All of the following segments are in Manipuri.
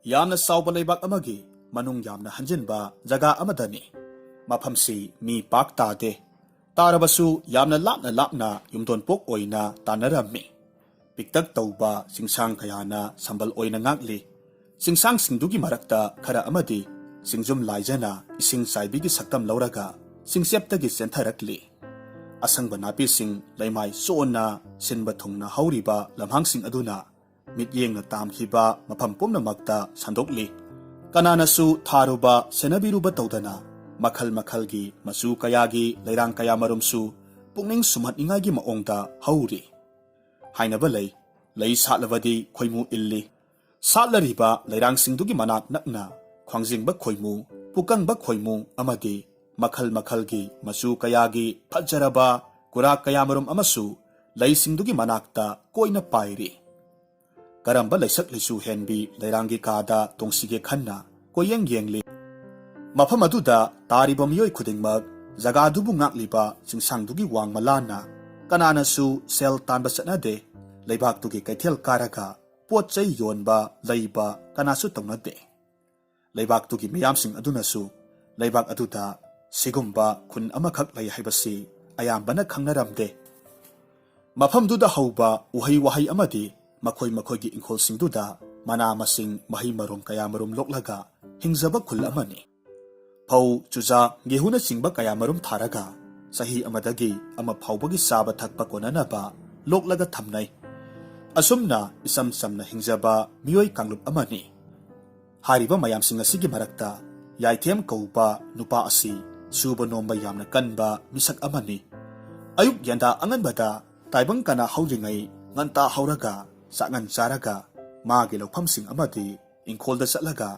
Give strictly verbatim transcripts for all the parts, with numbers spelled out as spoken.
ꯌꯥꯝꯅ ꯆꯥꯎꯕ ꯂꯩꯕꯥꯛ ꯑꯃꯒꯤ ꯃꯅꯨꯡ ꯌꯥꯝꯅ ꯍꯟꯖꯤꯟꯕ ꯖꯒꯥ ꯑꯃꯗꯅꯤ꯫ ꯃꯐꯝꯁꯤ ꯃꯤ ꯄꯥꯛ ꯇꯥꯗꯦ꯫ ꯇꯥꯔꯕꯁꯨ ꯌꯥꯝꯅ ꯂꯥꯞꯅ ꯂꯥꯞꯅ ꯌꯨꯝꯊꯣꯟꯄꯣꯛ ꯑꯣꯏꯅ ꯇꯥꯟꯅꯔꯝꯃꯤ꯫ ꯄꯤꯛꯇꯛ ꯇꯧꯕ ꯆꯤꯡꯁꯥꯡ ꯀꯌꯥꯅ ꯁꯝꯕꯜ ꯑꯣꯏꯅ ꯉꯥꯛꯂꯤ꯫ ꯆꯤꯡꯁꯥꯡꯁꯤꯡꯗꯨꯒꯤ ꯃꯔꯛꯇ ꯈꯔ ꯑꯃꯗꯤ ꯆꯤꯡꯖꯨꯝ ꯂꯥꯏꯖꯅ ꯏꯁꯤꯡ ꯆꯥꯏꯕꯤꯒꯤ ꯁꯛꯇꯝ ꯂꯧꯔꯒ ꯆꯤꯡꯆꯦꯞꯇꯒꯤ ꯆꯦꯟꯊꯔꯛꯂꯤ꯫ ꯑꯁꯪꯕ ꯅꯥꯄꯤꯁꯤꯡ ꯂꯩꯃꯥꯏ ꯆꯣꯟꯅ ꯁꯤꯟꯕ ꯊꯨꯡꯅ ꯍꯧꯔꯤꯕ ꯂꯝꯍꯥꯡꯁꯤꯡ ꯑꯗꯨꯅ ꯃꯤꯠꯌꯦꯡꯅ ꯇꯥꯝꯈꯤꯕ ꯃꯐꯝ ꯄꯨꯝꯅꯃꯛꯇ ꯁꯟꯗꯣꯛꯂꯤ꯫ ꯀꯅꯥꯅꯁꯨ ꯊꯥꯔꯨꯕ, ꯁꯦꯟꯅꯕꯤꯔꯨꯕ ꯇꯧꯗꯅ ꯃꯈꯜ ꯃꯈꯜꯒꯤ ꯃꯆꯨ ꯀꯌꯥꯒꯤ ꯂꯩꯔꯥꯡ ꯀꯌꯥꯃꯔꯨꯝꯁꯨ ꯄꯨꯛꯅꯤꯡ ꯁꯨꯝꯍꯠꯅꯤꯡꯉꯥꯏꯒꯤ ꯃꯑꯣꯡꯗ ꯍꯧꯔꯤ꯫ ꯍꯥꯏꯅꯕ ꯂꯩ, ꯂꯩ ꯁꯥꯠꯂꯕꯗꯤ ꯈꯣꯏꯃꯨ ꯏꯜꯂꯤ꯫ ꯁꯥꯠꯂꯔꯤꯕ ꯂꯩꯔꯥꯡꯁꯤꯡꯗꯨꯒꯤ ꯃꯅꯥꯛ ꯅꯛꯅ ꯈ꯭ꯋꯥꯡꯖꯤꯡꯕ ꯈꯣꯏꯃꯨ, ꯄꯨꯀꯪꯕ ꯈꯣꯏꯃꯨ ꯑꯃꯗꯤ ꯃꯈꯜ ꯃꯈꯜꯒꯤ ꯃꯆꯨ ꯀꯌꯥꯒꯤ ꯐꯖꯔꯕ ꯀꯨꯔꯥꯛ ꯀꯌꯥꯃꯔꯨꯝ ꯑꯃꯁꯨ ꯂꯩꯁꯤꯡꯗꯨꯒꯤ ꯃꯅꯥꯛꯇ ꯀꯣꯏꯅ ꯄꯥꯏꯔꯤ꯫ ꯀꯔꯝꯕ ꯂꯩꯁꯛ ꯂꯩꯆꯨ ꯍꯦꯟꯕꯤ ꯂꯩꯔꯥꯡꯒꯤ ꯀꯥꯗ ꯇꯣꯡꯁꯤꯒꯦ ꯈꯟꯅ ꯀꯣꯏꯌꯦꯡ ꯌꯦꯡꯂꯤ꯫ ꯃꯐꯝ ꯑꯗꯨꯗ ꯇꯥꯔꯤꯕ ꯃꯤꯑꯣꯏ ꯈꯨꯗꯤꯡꯃꯛ ꯖꯒꯥꯗꯨꯕꯨ ꯉꯥꯛꯂꯤꯕ ꯆꯤꯡꯁꯥꯡꯗꯨꯒꯤ ꯋꯥꯡꯃ ꯂꯥꯟꯅ ꯀꯅꯥꯅꯁꯨ ꯁꯦꯜ ꯇꯥꯟꯕ ꯆꯠꯅꯗꯦ꯫ ꯂꯩꯕꯥꯛꯇꯨꯒꯤ ꯀꯩꯊꯦꯜ ꯀꯥꯔꯒ ꯄꯣꯠ ꯆꯩ ꯌꯣꯟꯕ, ꯂꯩꯕ ꯀꯅꯥꯁꯨ ꯇꯧꯅꯗꯦ꯫ ꯂꯩꯕꯥꯛꯇꯨꯒꯤ ꯃꯤꯌꯥꯝꯁꯤꯡ ꯑꯗꯨꯅꯁꯨ ꯂꯩꯕꯥꯛ ꯑꯗꯨꯗ ꯁꯤꯒꯨꯝꯕ ꯈꯨꯟ ꯑꯃꯈꯛ ꯂꯩ ꯍꯥꯏꯕꯁꯤ ꯑꯌꯥꯝꯕꯅ ꯈꯪꯅꯔꯝꯗꯦ꯫ ꯃꯐꯝꯗꯨꯗ ꯍꯧꯕ ꯎꯍꯩ ꯋꯥꯍꯩ ꯑꯃꯗꯤ ꯃꯈꯣꯏ ꯃꯈꯣꯏꯒꯤ ꯏꯪꯈꯣꯜꯁꯤꯡꯗꯨꯗ ꯃꯅꯥ ꯃꯁꯤꯡ, ꯃꯍꯩ ꯃꯔꯣꯡ ꯀꯌꯥꯃꯔꯨꯝ ꯂꯣꯛꯂꯒ ꯍꯤꯡꯖꯕ ꯈꯨꯜ ꯑꯃꯅꯤ꯫ ꯐꯧ, ꯆꯨꯖꯥꯛ, ꯒꯦꯍꯨꯅꯆꯤꯡꯕ ꯀꯌꯥꯃꯔꯨꯝ ꯊꯥꯔꯒ ꯆꯍꯤ ꯑꯃꯗꯒꯤ ꯑꯃ ꯐꯥꯎꯕꯒꯤ ꯆꯥꯕ ꯊꯛꯄ ꯀꯣꯟꯅꯅꯕ ꯂꯣꯛꯂꯒ ꯊꯝꯅꯩ꯫ ꯑꯁꯨꯝꯅ ꯏꯆꯝ ꯆꯝꯅ ꯍꯤꯡꯖꯕ ꯃꯤꯑꯣꯏ ꯀꯥꯡꯂꯨꯞ ꯑꯃꯅꯤ꯫ ꯍꯥꯏꯔꯤꯕ ꯃꯌꯥꯝꯁꯤꯡ ꯑꯁꯤꯒꯤ ꯃꯔꯛꯇ ꯌꯥꯏꯊꯦꯝ ꯀꯧꯕ ꯅꯨꯄꯥ ꯑꯁꯤ ꯁꯨꯕ ꯅꯣꯝꯕ ꯌꯥꯝꯅ ꯀꯟꯕ ꯃꯤꯁꯛ ꯑꯃꯅꯤ꯫ ꯑꯌꯨꯛ ꯌꯦꯟꯗꯥ ꯑꯉꯟꯕꯗ ꯇꯥꯏꯕꯪ ꯀꯅꯥ ꯍꯧꯗ꯭ꯔꯤꯉꯩ ꯉꯟꯇꯥ ꯍꯧꯔꯒ ꯆꯥꯛꯉꯟ ꯆꯥꯔꯒ ꯃꯥꯒꯤ ꯂꯧꯐꯝꯁꯤꯡ ꯑꯃꯗꯤ ꯏꯪꯈꯣꯜꯗ ꯆꯠꯂꯒ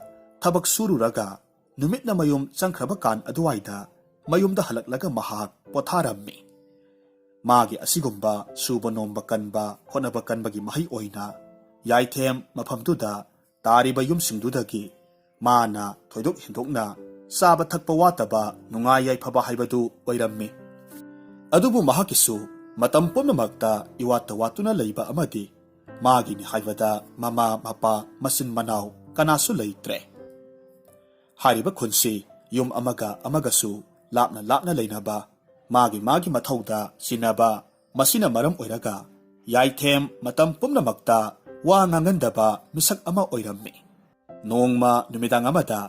ꯊꯕꯛ ꯁꯨꯔꯨꯔꯒ ꯅꯨꯃꯤꯠꯅ ꯃꯌꯨꯝ ꯆꯪꯈ꯭ꯔꯕ ꯀꯥꯟ ꯑꯗꯨꯋꯥꯏꯗ ꯃꯌꯨꯝꯗ ꯍꯜꯂꯛꯂꯒ ꯃꯍꯥꯛ ꯄꯣꯊꯥꯔꯝꯃꯤ꯫ ꯃꯥꯒꯤ ꯑꯁꯤꯒꯨꯝꯕ ꯁꯨꯕ ꯅꯣꯝꯕ ꯀꯟꯕ, ꯍꯣꯠꯅꯕ ꯀꯟꯕꯒꯤ ꯃꯍꯩ ꯑꯣꯏꯅ ꯌꯥꯏꯊꯦꯝ ꯃꯐꯝꯗꯨꯗ ꯇꯥꯔꯤꯕ ꯌꯨꯝꯁꯤꯡꯗꯨꯗꯒꯤ ꯃꯥꯅ ꯊꯣꯏꯗꯣꯛ ꯍꯦꯟꯗꯣꯛꯅ ꯆꯥꯕ ꯊꯛꯄ ꯋꯥꯠꯇꯕ, ꯅꯨꯡꯉꯥꯏ ꯌꯥꯏꯐꯕ ꯍꯥꯏꯕꯗꯨ ꯑꯣꯏꯔꯝꯃꯤ꯫ ꯑꯗꯨꯕꯨ ꯃꯍꯥꯛꯀꯤꯁꯨ ꯃꯇꯝ ꯄꯨꯝꯅꯃꯛꯇ ꯏꯋꯥꯠꯇ ꯋꯥꯠꯇꯨꯅ ꯂꯩꯕ ꯑꯃꯗꯤ ꯃꯥꯒꯤꯅꯤ ꯍꯥꯏꯕꯗ ꯃꯃꯥ ꯃꯄꯥ, ꯃꯆꯤꯟ ꯃꯅꯥꯎ ꯀꯅꯥꯁꯨ ꯂꯩꯇ꯭ꯔꯦ꯫ ꯍꯥꯏꯔꯤꯕ ꯈꯨꯟꯁꯤ ꯌꯨꯝ ꯑꯃꯒ ꯑꯃꯒꯁꯨ ꯂꯥꯞꯅ ꯂꯥꯞꯅ ꯂꯩꯅꯕ, ꯃꯥꯒꯤ ꯃꯥꯒꯤ ꯃꯊꯧꯗ ꯆꯤꯟꯅꯕ, ꯃꯁꯤꯅ ꯃꯔꯝ ꯑꯣꯏꯔꯒ ꯌꯥꯏꯊꯦꯝ ꯃꯇꯝ ꯄꯨꯝꯅꯃꯛꯇ ꯋꯥ ꯉꯥꯡꯒꯟꯗꯕ ꯃꯤꯁꯛ ꯑꯃ ꯑꯣꯏꯔꯝꯃꯤ꯫ ꯅꯣꯡꯃ ꯅꯨꯃꯤꯗꯥꯡ ꯑꯃꯗ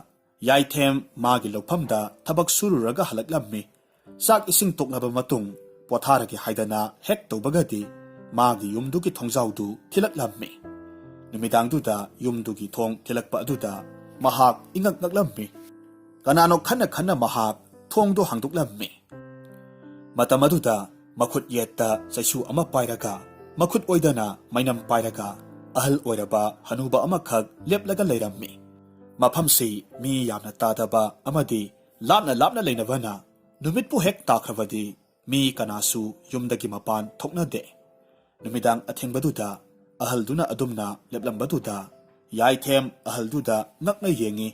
ꯌꯥꯏꯊꯦꯝ ꯃꯥꯒꯤ ꯂꯧꯐꯝꯗ ꯊꯕꯛ ꯁꯨꯔꯨꯔꯒ ꯍꯜꯂꯛꯂꯝꯃꯤ꯫ ꯆꯥꯛ ꯏꯁꯤꯡ ꯇꯣꯛꯂꯕ ꯃꯇꯨꯡ ꯄꯣꯊꯥꯔꯒꯦ ꯍꯥꯏꯗꯅ ꯍꯦꯛ ꯇꯧꯕꯒꯗꯤ ꯃꯥꯒꯤ ꯌꯨꯝꯗꯨꯒꯤ ꯊꯣꯡꯖꯥꯎꯗꯨ ꯊꯤꯜꯂꯛꯂꯝꯃꯤ꯫ ꯅꯨꯃꯤꯗꯥꯡꯗꯨꯗ ꯌꯨꯝꯗꯨꯒꯤ ꯊꯣꯡ ꯊꯤꯜꯂꯛꯄ ꯑꯗꯨꯗ ꯃꯍꯥꯛ ꯏꯉꯛ ꯉꯛꯂꯝꯃꯤ꯫ ꯀꯅꯥꯅꯣ ꯈꯟꯅ ꯈꯟꯅ ꯃꯍꯥꯛ ꯊꯣꯡꯗꯨ ꯍꯥꯡꯗꯣꯛꯂꯝꯃꯤ꯫ ꯃꯇꯝ ꯑꯗꯨꯗ ꯃꯈꯨꯠ ꯌꯦꯠꯇ ꯆꯩꯁꯨ ꯑꯃ ꯄꯥꯏꯔꯒ, ꯃꯈꯨꯠ ꯑꯣꯏꯗꯅ ꯃꯩꯅꯝ ꯄꯥꯏꯔꯒ ꯑꯍꯜ ꯑꯣꯏꯔꯕ ꯍꯅꯨꯕ ꯑꯃꯈꯛ ꯂꯦꯞꯂꯒ ꯂꯩꯔꯝꯃꯤ꯫ ꯃꯐꯝꯁꯤ ꯃꯤ ꯌꯥꯝꯅ ꯇꯥꯗꯕ ꯑꯃꯗꯤ ꯂꯥꯞꯅ ꯂꯥꯞꯅ ꯂꯩꯅꯕꯅ ꯅꯨꯃꯤꯠꯄꯨ ꯍꯦꯛ ꯇꯥꯈ꯭ꯔꯕꯗꯤ ꯃꯤ ꯀꯅꯥꯁꯨ ꯌꯨꯝꯗꯒꯤ ꯃꯄꯥꯟ ꯊꯣꯛꯅꯗꯦ꯫ ꯅꯨꯃꯤꯗꯥꯡ ꯑꯊꯦꯡꯕꯗꯨꯗ ꯑꯍꯜꯗꯨꯅ ꯑꯗꯨꯝꯅ ꯂꯦꯞꯂꯝꯕꯗꯨꯗ ꯌꯥꯏꯊꯦꯝ ꯑꯍꯜꯗꯨꯗ ꯉꯛꯅ ꯌꯦꯡꯉꯤ꯫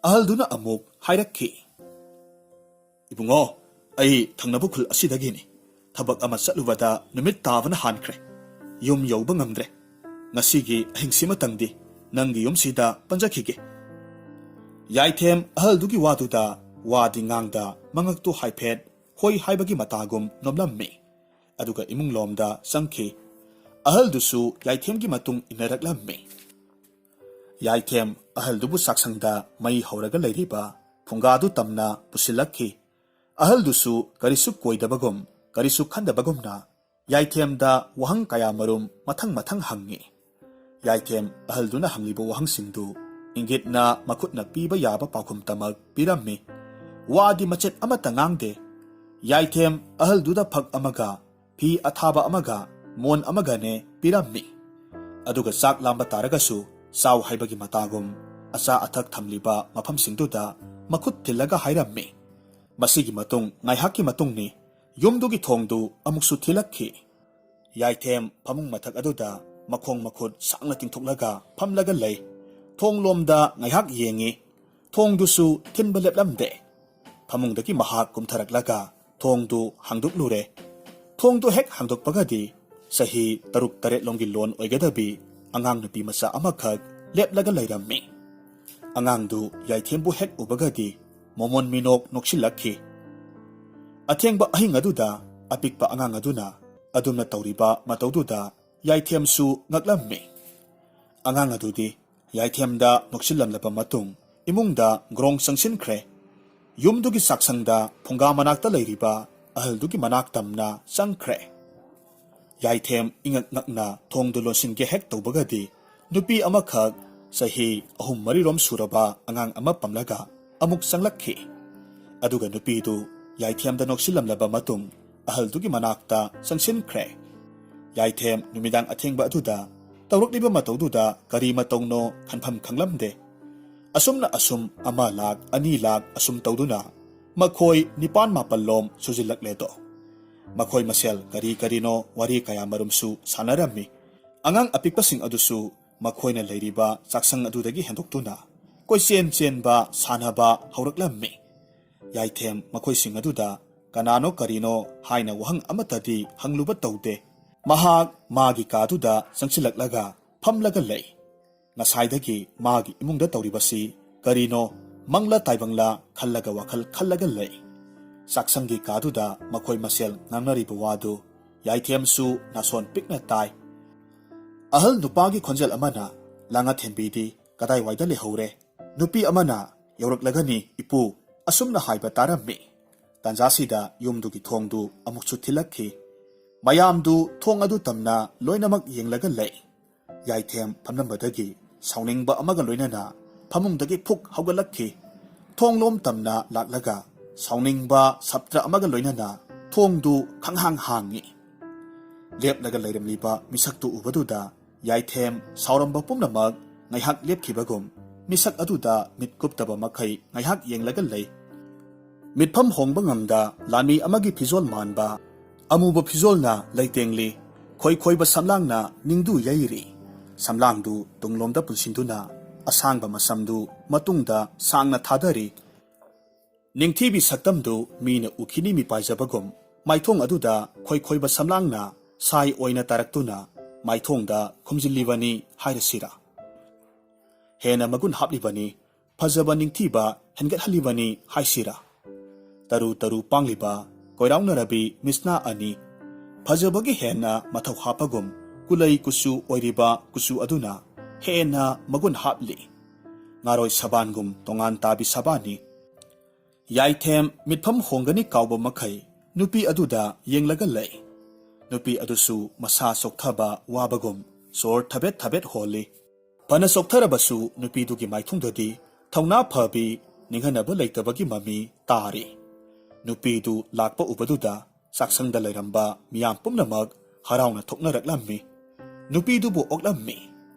ꯑꯍꯜꯗꯨꯅ ꯑꯃꯨꯛ ꯍꯥꯏꯔꯛꯈꯤ, "ꯏꯕꯨꯡꯉꯣ, ꯑꯩ ꯊꯪꯅꯕ ꯈꯨꯜ ꯑꯁꯤꯗꯒꯤꯅꯤ꯫ ꯊꯕꯛ ꯑꯃ ꯆꯠꯂꯨꯕꯗ ꯅꯨꯃꯤꯠ ꯇꯥꯕꯅ ꯍꯥꯟꯈ꯭ꯔꯦ꯫ ꯌꯨꯝ ꯌꯧꯕ ꯉꯝꯗ꯭ꯔꯦ꯫ ꯉꯁꯤꯒꯤ ꯑꯍꯤꯡꯁꯤꯃꯇꯪꯗꯤ ꯅꯪꯒꯤ ꯌꯨꯝꯁꯤꯗ ꯄꯟꯖꯈꯤꯒꯦ꯫" ꯌꯥꯏꯊꯦꯝ ꯑꯍꯜꯗꯨꯒꯤ ꯋꯥꯗꯨꯗ ꯋꯥꯗꯤ ꯉꯥꯡꯗ ꯃꯉꯛꯇꯨ ꯍꯥꯏꯐꯦꯠ ꯍꯣꯏ ꯍꯥꯏꯕꯒꯤ ꯃꯇꯥꯒꯨꯝ ꯅꯣꯝꯂꯝꯃꯤ꯫ ꯑꯗꯨꯒ ꯏꯃꯨꯡ ꯂꯣꯝꯗ ꯆꯪꯈꯤ꯫ ꯑꯍꯜꯗꯨꯁꯨ ꯌꯥꯏꯊꯦꯝꯒꯤ ꯃꯇꯨꯡ ꯏꯟꯅꯔꯛꯂꯝꯃꯤ꯫ ꯌꯥꯏꯊꯦꯝ ꯑꯍꯜꯗꯨꯕꯨ ꯆꯥꯛꯁꯪꯗ ꯃꯩ ꯍꯧꯔꯒ ꯂꯩꯔꯤꯕ ꯐꯨꯡꯒꯥꯗꯨ ꯇꯝꯅ ꯄꯨꯁꯤꯜꯂꯛꯈꯤ꯫ ꯑꯍꯜꯗꯨꯁꯨ ꯀꯔꯤꯁꯨ ꯀꯣꯏꯗꯕꯒꯨꯝ, ꯀꯔꯤꯁꯨ ꯈꯟꯗꯕꯒꯨꯝꯅ ꯌꯥꯏꯊꯦꯝꯗ ꯋꯥꯍꯪ ꯀꯌꯥꯃꯔꯨꯝ ꯃꯊꯪ ꯃꯊꯪ ꯍꯪꯉꯤ꯫ ꯌꯥꯏꯊꯦꯝ ꯑꯍꯜꯗꯨꯅ ꯍꯪꯂꯤꯕ ꯋꯥꯍꯪꯁꯤꯡꯗꯨ ꯏꯪꯒꯤꯠꯅ ꯃꯈꯨꯠꯅ ꯄꯤꯕ ꯌꯥꯕ ꯄꯥꯎꯈꯨꯝꯇꯃꯛ ꯄꯤꯔꯝꯃꯤ꯫ ꯋꯥꯗꯤ ꯃꯆꯦꯠ ꯑꯃꯠꯇ ꯉꯥꯡꯗꯦ꯫ ꯌꯥꯏꯊꯦꯝ ꯑꯍꯜꯗꯨꯗ ꯐꯛ ꯑꯃꯒ ꯐꯤ ꯑꯊꯥꯕ ꯑꯃꯒ ꯃꯣꯟ ꯑꯃꯒꯅꯦ ꯄꯤꯔꯝꯃꯤ꯫ ꯑꯗꯨꯒ ꯆꯥꯛ ꯂꯥꯝꯕ ꯇꯥꯔꯒꯁꯨ ꯆꯥꯎ ꯍꯥꯏꯕꯒꯤ ꯃꯇꯥꯒꯨꯝ ꯑꯆꯥ ꯑꯊꯛ ꯊꯝꯂꯤꯕ ꯃꯐꯝꯁꯤꯡꯗꯨꯗ ꯃꯈꯨꯠ ꯊꯤꯜꯂꯒ ꯍꯥꯏꯔꯝꯃꯤ꯫ ꯃꯁꯤꯒꯤ ꯃꯇꯨꯡ ꯉꯥꯏꯍꯥꯛꯀꯤ ꯃꯇꯨꯡꯅꯤ ꯌꯨꯝꯗꯨꯒꯤ ꯊꯣꯡꯗꯨ ꯑꯃꯨꯛꯁꯨ ꯊꯤꯜꯂꯛꯈꯤ꯫ ꯌꯥꯏꯊꯦꯝ ꯐꯃꯨꯡ ꯃꯊꯛ ꯑꯗꯨꯗ ꯃꯈꯣꯡ ꯃꯈꯨꯠ ꯁꯥꯡꯅ ꯇꯤꯡꯊꯣꯛꯂꯒ ꯐꯝꯂꯒ ꯂꯩ꯫ ꯊꯣꯡ ꯂꯣꯝꯗ ꯉꯥꯏꯍꯥꯛ ꯌꯦꯡꯉꯤ꯫ ꯊꯣꯡꯗꯨꯁꯨ ꯊꯤꯟꯕ ꯂꯦꯞꯂꯝꯗꯦ꯫ ꯐꯃꯨꯡꯗꯒꯤ ꯃꯍꯥꯛ ꯀꯨꯝꯊꯔꯛꯂꯒ ꯊꯣꯡꯗꯨ ꯍꯥꯡꯗꯣꯛꯂꯨꯔꯦ꯫ ꯊꯣꯡꯗꯨ ꯍꯦꯛ ꯍꯥꯡꯗꯣꯛꯄꯒꯗꯤ ꯆꯍꯤ ꯇꯔꯨꯛ ꯇꯔꯦꯠ ꯂꯣꯝꯒꯤ ꯂꯣꯟ ꯑꯣꯏꯒꯗꯕꯤ ꯑꯉꯥꯡ ꯅꯨꯄꯤ ꯃꯆꯥ ꯑꯃꯈꯛ ꯂꯦꯞꯂꯒ ꯂꯩꯔꯝꯃꯤ꯫ ꯑꯉꯥꯡꯗꯨ ꯌꯥꯏꯊꯦꯝꯕꯨ ꯍꯦꯛ ꯎꯕꯒꯗꯤ ꯃꯣꯃꯣꯟ ꯃꯤꯅꯣꯛ ꯅꯣꯛꯁꯤꯜꯂꯛꯈꯤ꯫ ꯑꯊꯦꯡꯕ ꯑꯍꯤꯡ ꯑꯗꯨꯗ ꯑꯄꯤꯛꯄ ꯑꯉꯥꯡ ꯑꯗꯨꯅ ꯑꯗꯨꯝꯅ ꯇꯧꯔꯤꯕ ꯃꯇꯧꯗꯨꯗ ꯌꯥꯏꯊꯦꯝꯁꯨ ꯉꯛꯂꯝꯃꯤ꯫ ꯑꯉꯥꯡ ꯑꯗꯨꯗꯤ ꯌꯥꯏꯊꯦꯝꯗ ꯅꯣꯛꯁꯤꯜꯂꯝꯂꯕ ꯃꯇꯨꯡ ꯏꯃꯨꯡꯗ ꯒ꯭ꯔꯣꯡ ꯆꯪꯁꯤꯟꯈ꯭ꯔꯦ꯫ ꯌꯨꯝꯗꯨꯒꯤ ꯆꯥꯛꯁꯪꯗ ꯐꯨꯡꯒꯥ ꯃꯅꯥꯛꯇ ꯂꯩꯔꯤꯕ ꯑꯍꯜꯗꯨꯒꯤ ꯃꯅꯥꯛ ꯇꯝꯅ ꯆꯪꯈ꯭ꯔꯦ꯫ ꯌꯥꯏꯊꯦꯝ ꯏꯉꯛ ꯉꯛꯅ ꯊꯣꯡꯗꯨ ꯂꯣꯟꯁꯤꯟꯒꯦ ꯍꯦꯛ ꯇꯧꯕꯒꯗꯤ ꯅꯨꯄꯤ ꯑꯃꯈꯛ ꯆꯍꯤ ꯑꯍꯨꯝ ꯃꯔꯤꯔꯣꯝ ꯁꯨꯔꯕ ꯑꯉꯥꯡ ꯑꯃ ꯄꯝꯂꯒ ꯑꯃꯨꯛ ꯆꯪꯂꯛꯈꯤ꯫ ꯑꯗꯨꯒ ꯅꯨꯄꯤꯗꯨ ꯌꯥꯏꯊꯦꯝꯗ ꯅꯣꯛꯁꯤꯜꯂꯝꯂꯕ ꯃꯇꯨꯡ ꯑꯍꯜꯗꯨꯒꯤ ꯃꯅꯥꯛꯇ ꯆꯪꯁꯤꯟꯈ꯭ꯔꯦ꯫ ꯌꯥꯏꯊꯦꯝ ꯅꯨꯃꯤꯗꯥꯡ ꯑꯊꯦꯡꯕ ꯑꯗꯨꯗ ꯇꯧꯔꯛꯂꯤꯕ ꯃꯇꯧꯗꯨꯗ ꯀꯔꯤ ꯃꯇꯧꯅꯣ ꯈꯟꯐꯝ ꯈꯪꯂꯝꯗꯦ꯫ ꯑꯁꯨꯝꯅ ꯑꯁꯨꯝ ꯑꯃ ꯂꯥꯛ, ꯑꯅꯤ ꯂꯥꯛ ꯑꯁꯨꯝ ꯇꯧꯗꯨꯅ ꯃꯈꯣꯏ ꯅꯤꯄꯥꯟ ꯃꯥꯄꯜ ꯂꯣꯝ ꯁꯨꯖꯤꯜꯂꯛꯂꯦꯗꯣ꯫ ꯃꯈꯣꯏ ꯃꯁꯦꯜ ꯀꯔꯤ ꯀꯔꯤꯅꯣ ꯋꯥꯔꯤ ꯀꯌꯥ ꯃꯔꯨꯝꯁꯨ ꯁꯥꯟꯅꯔꯝꯃꯤ꯫ ꯑꯉꯥꯡ ꯑꯄꯤꯛꯄꯁꯤꯡ ꯑꯗꯨꯁꯨ ꯃꯈꯣꯏꯅ ꯂꯩꯔꯤꯕ ꯆꯥꯛꯁꯪ ꯑꯗꯨꯗꯒꯤ ꯍꯦꯟꯗꯣꯛꯇꯨꯅ ꯀꯣꯏꯆꯦꯟ ꯆꯦꯟꯕ, ꯁꯥꯟꯅꯕ ꯍꯧꯔꯛꯂꯝꯃꯤ꯫ ꯌꯥꯏꯊꯦꯝ ꯃꯈꯣꯏꯁꯤꯡ ꯑꯗꯨꯗ ꯀꯅꯥꯅꯣ ꯀꯔꯤꯅꯣ ꯍꯥꯏꯅ ꯋꯥꯍꯪ ꯑꯃꯠꯇꯗꯤ ꯍꯪꯂꯨꯕ ꯇꯧꯗꯦ꯫ ꯃꯍꯥꯛ ꯃꯥꯒꯤ ꯀꯥꯗꯨꯗ ꯆꯪꯁꯤꯜꯂꯛꯂꯒ ꯐꯝꯂꯒ ꯂꯩ꯫ ꯉꯁꯥꯏꯗꯒꯤ ꯃꯥꯒꯤ ꯏꯃꯨꯡꯗ ꯇꯧꯔꯤꯕꯁꯤ ꯀꯔꯤꯅꯣ ꯃꯪꯂ ꯇꯥꯏꯕꯪꯂ ꯈꯜꯂꯒ ꯋꯥꯈꯜ ꯈꯜꯂꯒ ꯂꯩ꯫ ꯆꯥꯛꯁꯪꯒꯤ ꯀꯥꯗꯨꯗ ꯃꯈꯣꯏ ꯃꯁꯦꯜ ꯉꯥꯡꯅꯔꯤꯕ ꯋꯥꯗꯨ ꯌꯥꯏꯊꯦꯝꯁꯨ ꯅꯥꯁꯣꯟ ꯄꯤꯛꯅ ꯇꯥꯏ꯫ ꯑꯍꯜ ꯅꯨꯄꯥꯒꯤ ꯈꯣꯟꯖꯦꯜ ꯑꯃꯅ, "ꯂꯥꯡꯉꯊꯦꯟꯕꯤꯗꯤ ꯀꯗꯥꯏꯋꯥꯏꯗ ꯂꯩꯍꯧꯔꯦ?" ꯅꯨꯄꯤ ꯑꯃꯅ, "ꯌꯧꯔꯛꯂꯒꯅꯤ, ꯏꯄꯨ," ꯑꯁꯨꯝꯅ ꯍꯥꯏꯕ ꯇꯥꯔꯝꯃꯤ꯫ ꯇꯥꯟꯖꯥꯁꯤꯗ ꯌꯨꯝꯗꯨꯒꯤ ꯊꯣꯡꯗꯨ ꯑꯃꯨꯛꯁꯨ ꯊꯤꯜꯂꯛꯈꯤ꯫ ꯃꯌꯥꯝꯗꯨ ꯊꯣꯡ ꯑꯗꯨ ꯇꯝꯅ ꯂꯣꯏꯅꯃꯛ ꯌꯦꯡꯂꯒ ꯂꯩ꯫ ꯌꯥꯏꯊꯦꯝ ꯐꯝꯂꯝꯕꯗꯒꯤ ꯁꯥꯎꯅꯤꯡꯕ ꯑꯃꯒ ꯂꯣꯏꯅꯅ ꯐꯃꯨꯡꯗꯒꯤ ꯐꯨꯛ ꯍꯧꯒꯠꯂꯛꯈꯤ꯫ ꯊꯣꯡ ꯂꯣꯝ ꯇꯝꯅ ꯂꯥꯛꯂꯒ ꯁꯥꯎꯅꯤꯡꯕ ꯁꯞꯇ꯭ꯔ ꯑꯃꯒ ꯂꯣꯏꯅꯅ ꯊꯣꯡꯗꯨ ꯈꯪꯍꯥꯡ ꯍꯥꯡꯉꯤ꯫ ꯂꯦꯞꯂꯒ ꯂꯩꯔꯝꯂꯤꯕ ꯃꯤꯁꯛꯇꯨ ꯎꯕꯗꯨꯗ ꯌꯥꯏꯊꯦꯝ ꯁꯥꯎꯔꯝꯕ ꯄꯨꯝꯅꯃꯛ ꯉꯥꯏꯍꯥꯛ ꯂꯦꯞꯈꯤꯕꯒꯨꯝ ꯃꯤꯁꯛ ꯑꯗꯨꯗ ꯃꯤꯠ ꯀꯨꯞꯇꯕ ꯃꯈꯩ ꯉꯥꯏꯍꯥꯛ ꯌꯦꯡꯂꯒ ꯂꯩ꯫ ꯃꯤꯠꯐꯝ ꯍꯣꯡꯕ ꯉꯝꯗ ꯂꯥꯟꯃꯤ ꯑꯃꯒꯤ ꯐꯤꯖꯣꯜ ꯃꯥꯟꯕ ꯑꯃꯨꯕ ꯐꯤꯖꯣꯜꯅ ꯂꯩꯇꯦꯡꯂꯤ꯫ ꯈꯣꯏ ꯈꯣꯏꯕ ꯁꯝꯂꯥꯡꯅ ꯅꯤꯡꯗꯨ ꯌꯩꯔꯤ꯫ ꯁꯝꯂꯥꯡꯗꯨ ꯇꯨꯡꯂꯣꯝꯗ ꯄꯨꯟꯁꯤꯟꯗꯨꯅ ꯑꯁꯥꯡꯕ ꯃꯁꯝꯗꯨ ꯃꯇꯨꯡꯗ ꯁꯥꯡꯅ ꯊꯥꯗꯔꯤ꯫ ꯅꯤꯡꯊꯤꯕꯤ ꯁꯛꯇꯝꯗꯨ ꯃꯤꯅ ꯎꯈꯤꯅꯤ ꯃꯤꯄꯥꯏꯖꯕꯒꯨꯝ ꯃꯥꯏꯊꯣꯡ ꯑꯗꯨꯗ ꯈꯣꯏ ꯈꯣꯏꯕ ꯁꯝꯂꯥꯡꯅ ꯁꯥꯏ ꯑꯣꯏꯅ ꯇꯥꯔꯛꯇꯨꯅ ꯃꯥꯏꯊꯣꯡꯗ ꯈꯨꯝꯖꯤꯜꯂꯤꯕꯅꯤ ꯍꯥꯏꯔꯁꯤꯔꯥ? ꯍꯦꯟꯅ ꯃꯒꯨꯟ ꯍꯥꯞꯂꯤꯕꯅꯤ꯫ ꯐꯖꯕ ꯅꯤꯡꯊꯤꯕ ꯍꯦꯟꯒꯠꯍꯜꯂꯤꯕꯅꯤ ꯍꯥꯏꯁꯤꯔꯥ? ꯇꯔꯨ ꯇꯔꯨ ꯄꯥꯡꯂꯤꯕ ꯀꯣꯏꯔꯥꯎꯅꯔꯕꯤ ꯃꯤꯁꯅꯥ ꯑꯅꯤ꯫ ꯐꯖꯕꯒꯤ ꯍꯦꯟꯅ ꯃꯊꯧ ꯍꯥꯞꯄꯒꯨꯝ ꯀꯨꯂꯩ ꯀꯨꯆꯨ ꯑꯣꯏꯔꯤꯕ ꯀꯨꯆꯨ ꯑꯗꯨꯅ ꯍꯦꯟꯅ ꯃꯒꯨꯟ ꯍꯥꯞꯂꯤ꯫ ꯉꯥꯔꯣꯏ ꯁꯕꯥꯟꯒꯨꯝ ꯇꯣꯉꯥꯟ ꯇꯥꯕꯤ ꯁꯕꯥꯟꯅꯤ꯫ ꯌꯥꯏꯊꯦꯝ ꯃꯤꯠꯐꯝ ꯍꯣꯡꯒꯅꯤ ꯀꯥꯎꯕ ꯃꯈꯩ ꯅꯨꯄꯤ ꯑꯗꯨꯗ ꯌꯦꯡꯂꯒ ꯂꯩ꯫ ꯅꯨꯄꯤ ꯑꯗꯨꯁꯨ ꯃꯁꯥ ꯆꯣꯛꯊꯕ ꯋꯥꯕꯒꯨꯝ ꯁꯣꯔ ꯊꯕꯦꯠ ꯊꯕꯦꯠ ꯍꯣꯜꯂꯤ꯫ ꯐꯅ ꯆꯣꯛꯊꯔꯕꯁꯨ ꯅꯨꯄꯤꯗꯨꯒꯤ ꯃꯥꯏꯊꯣꯡꯗꯗꯤ ꯊꯧꯅꯥ ꯐꯕꯤ, ꯅꯤꯡꯍꯟꯅꯕ ꯂꯩꯇꯕꯒꯤ ꯃꯃꯤ ꯇꯥꯔꯤ꯫ ꯅꯨꯄꯤꯗꯨ ꯂꯥꯛꯄ ꯎꯕꯗꯨꯗ ꯆꯥꯛꯁꯪꯗ ꯂꯩꯔꯝꯕ ꯃꯤꯌꯥꯝ ꯄꯨꯝꯅꯃꯛ ꯍꯔꯥꯎꯅ ꯊꯣꯛꯅꯔꯛꯂꯝꯃꯤ꯫ ꯅꯨꯄꯤꯗꯨꯕꯨ ꯑꯣꯛꯂꯝꯃꯤ꯫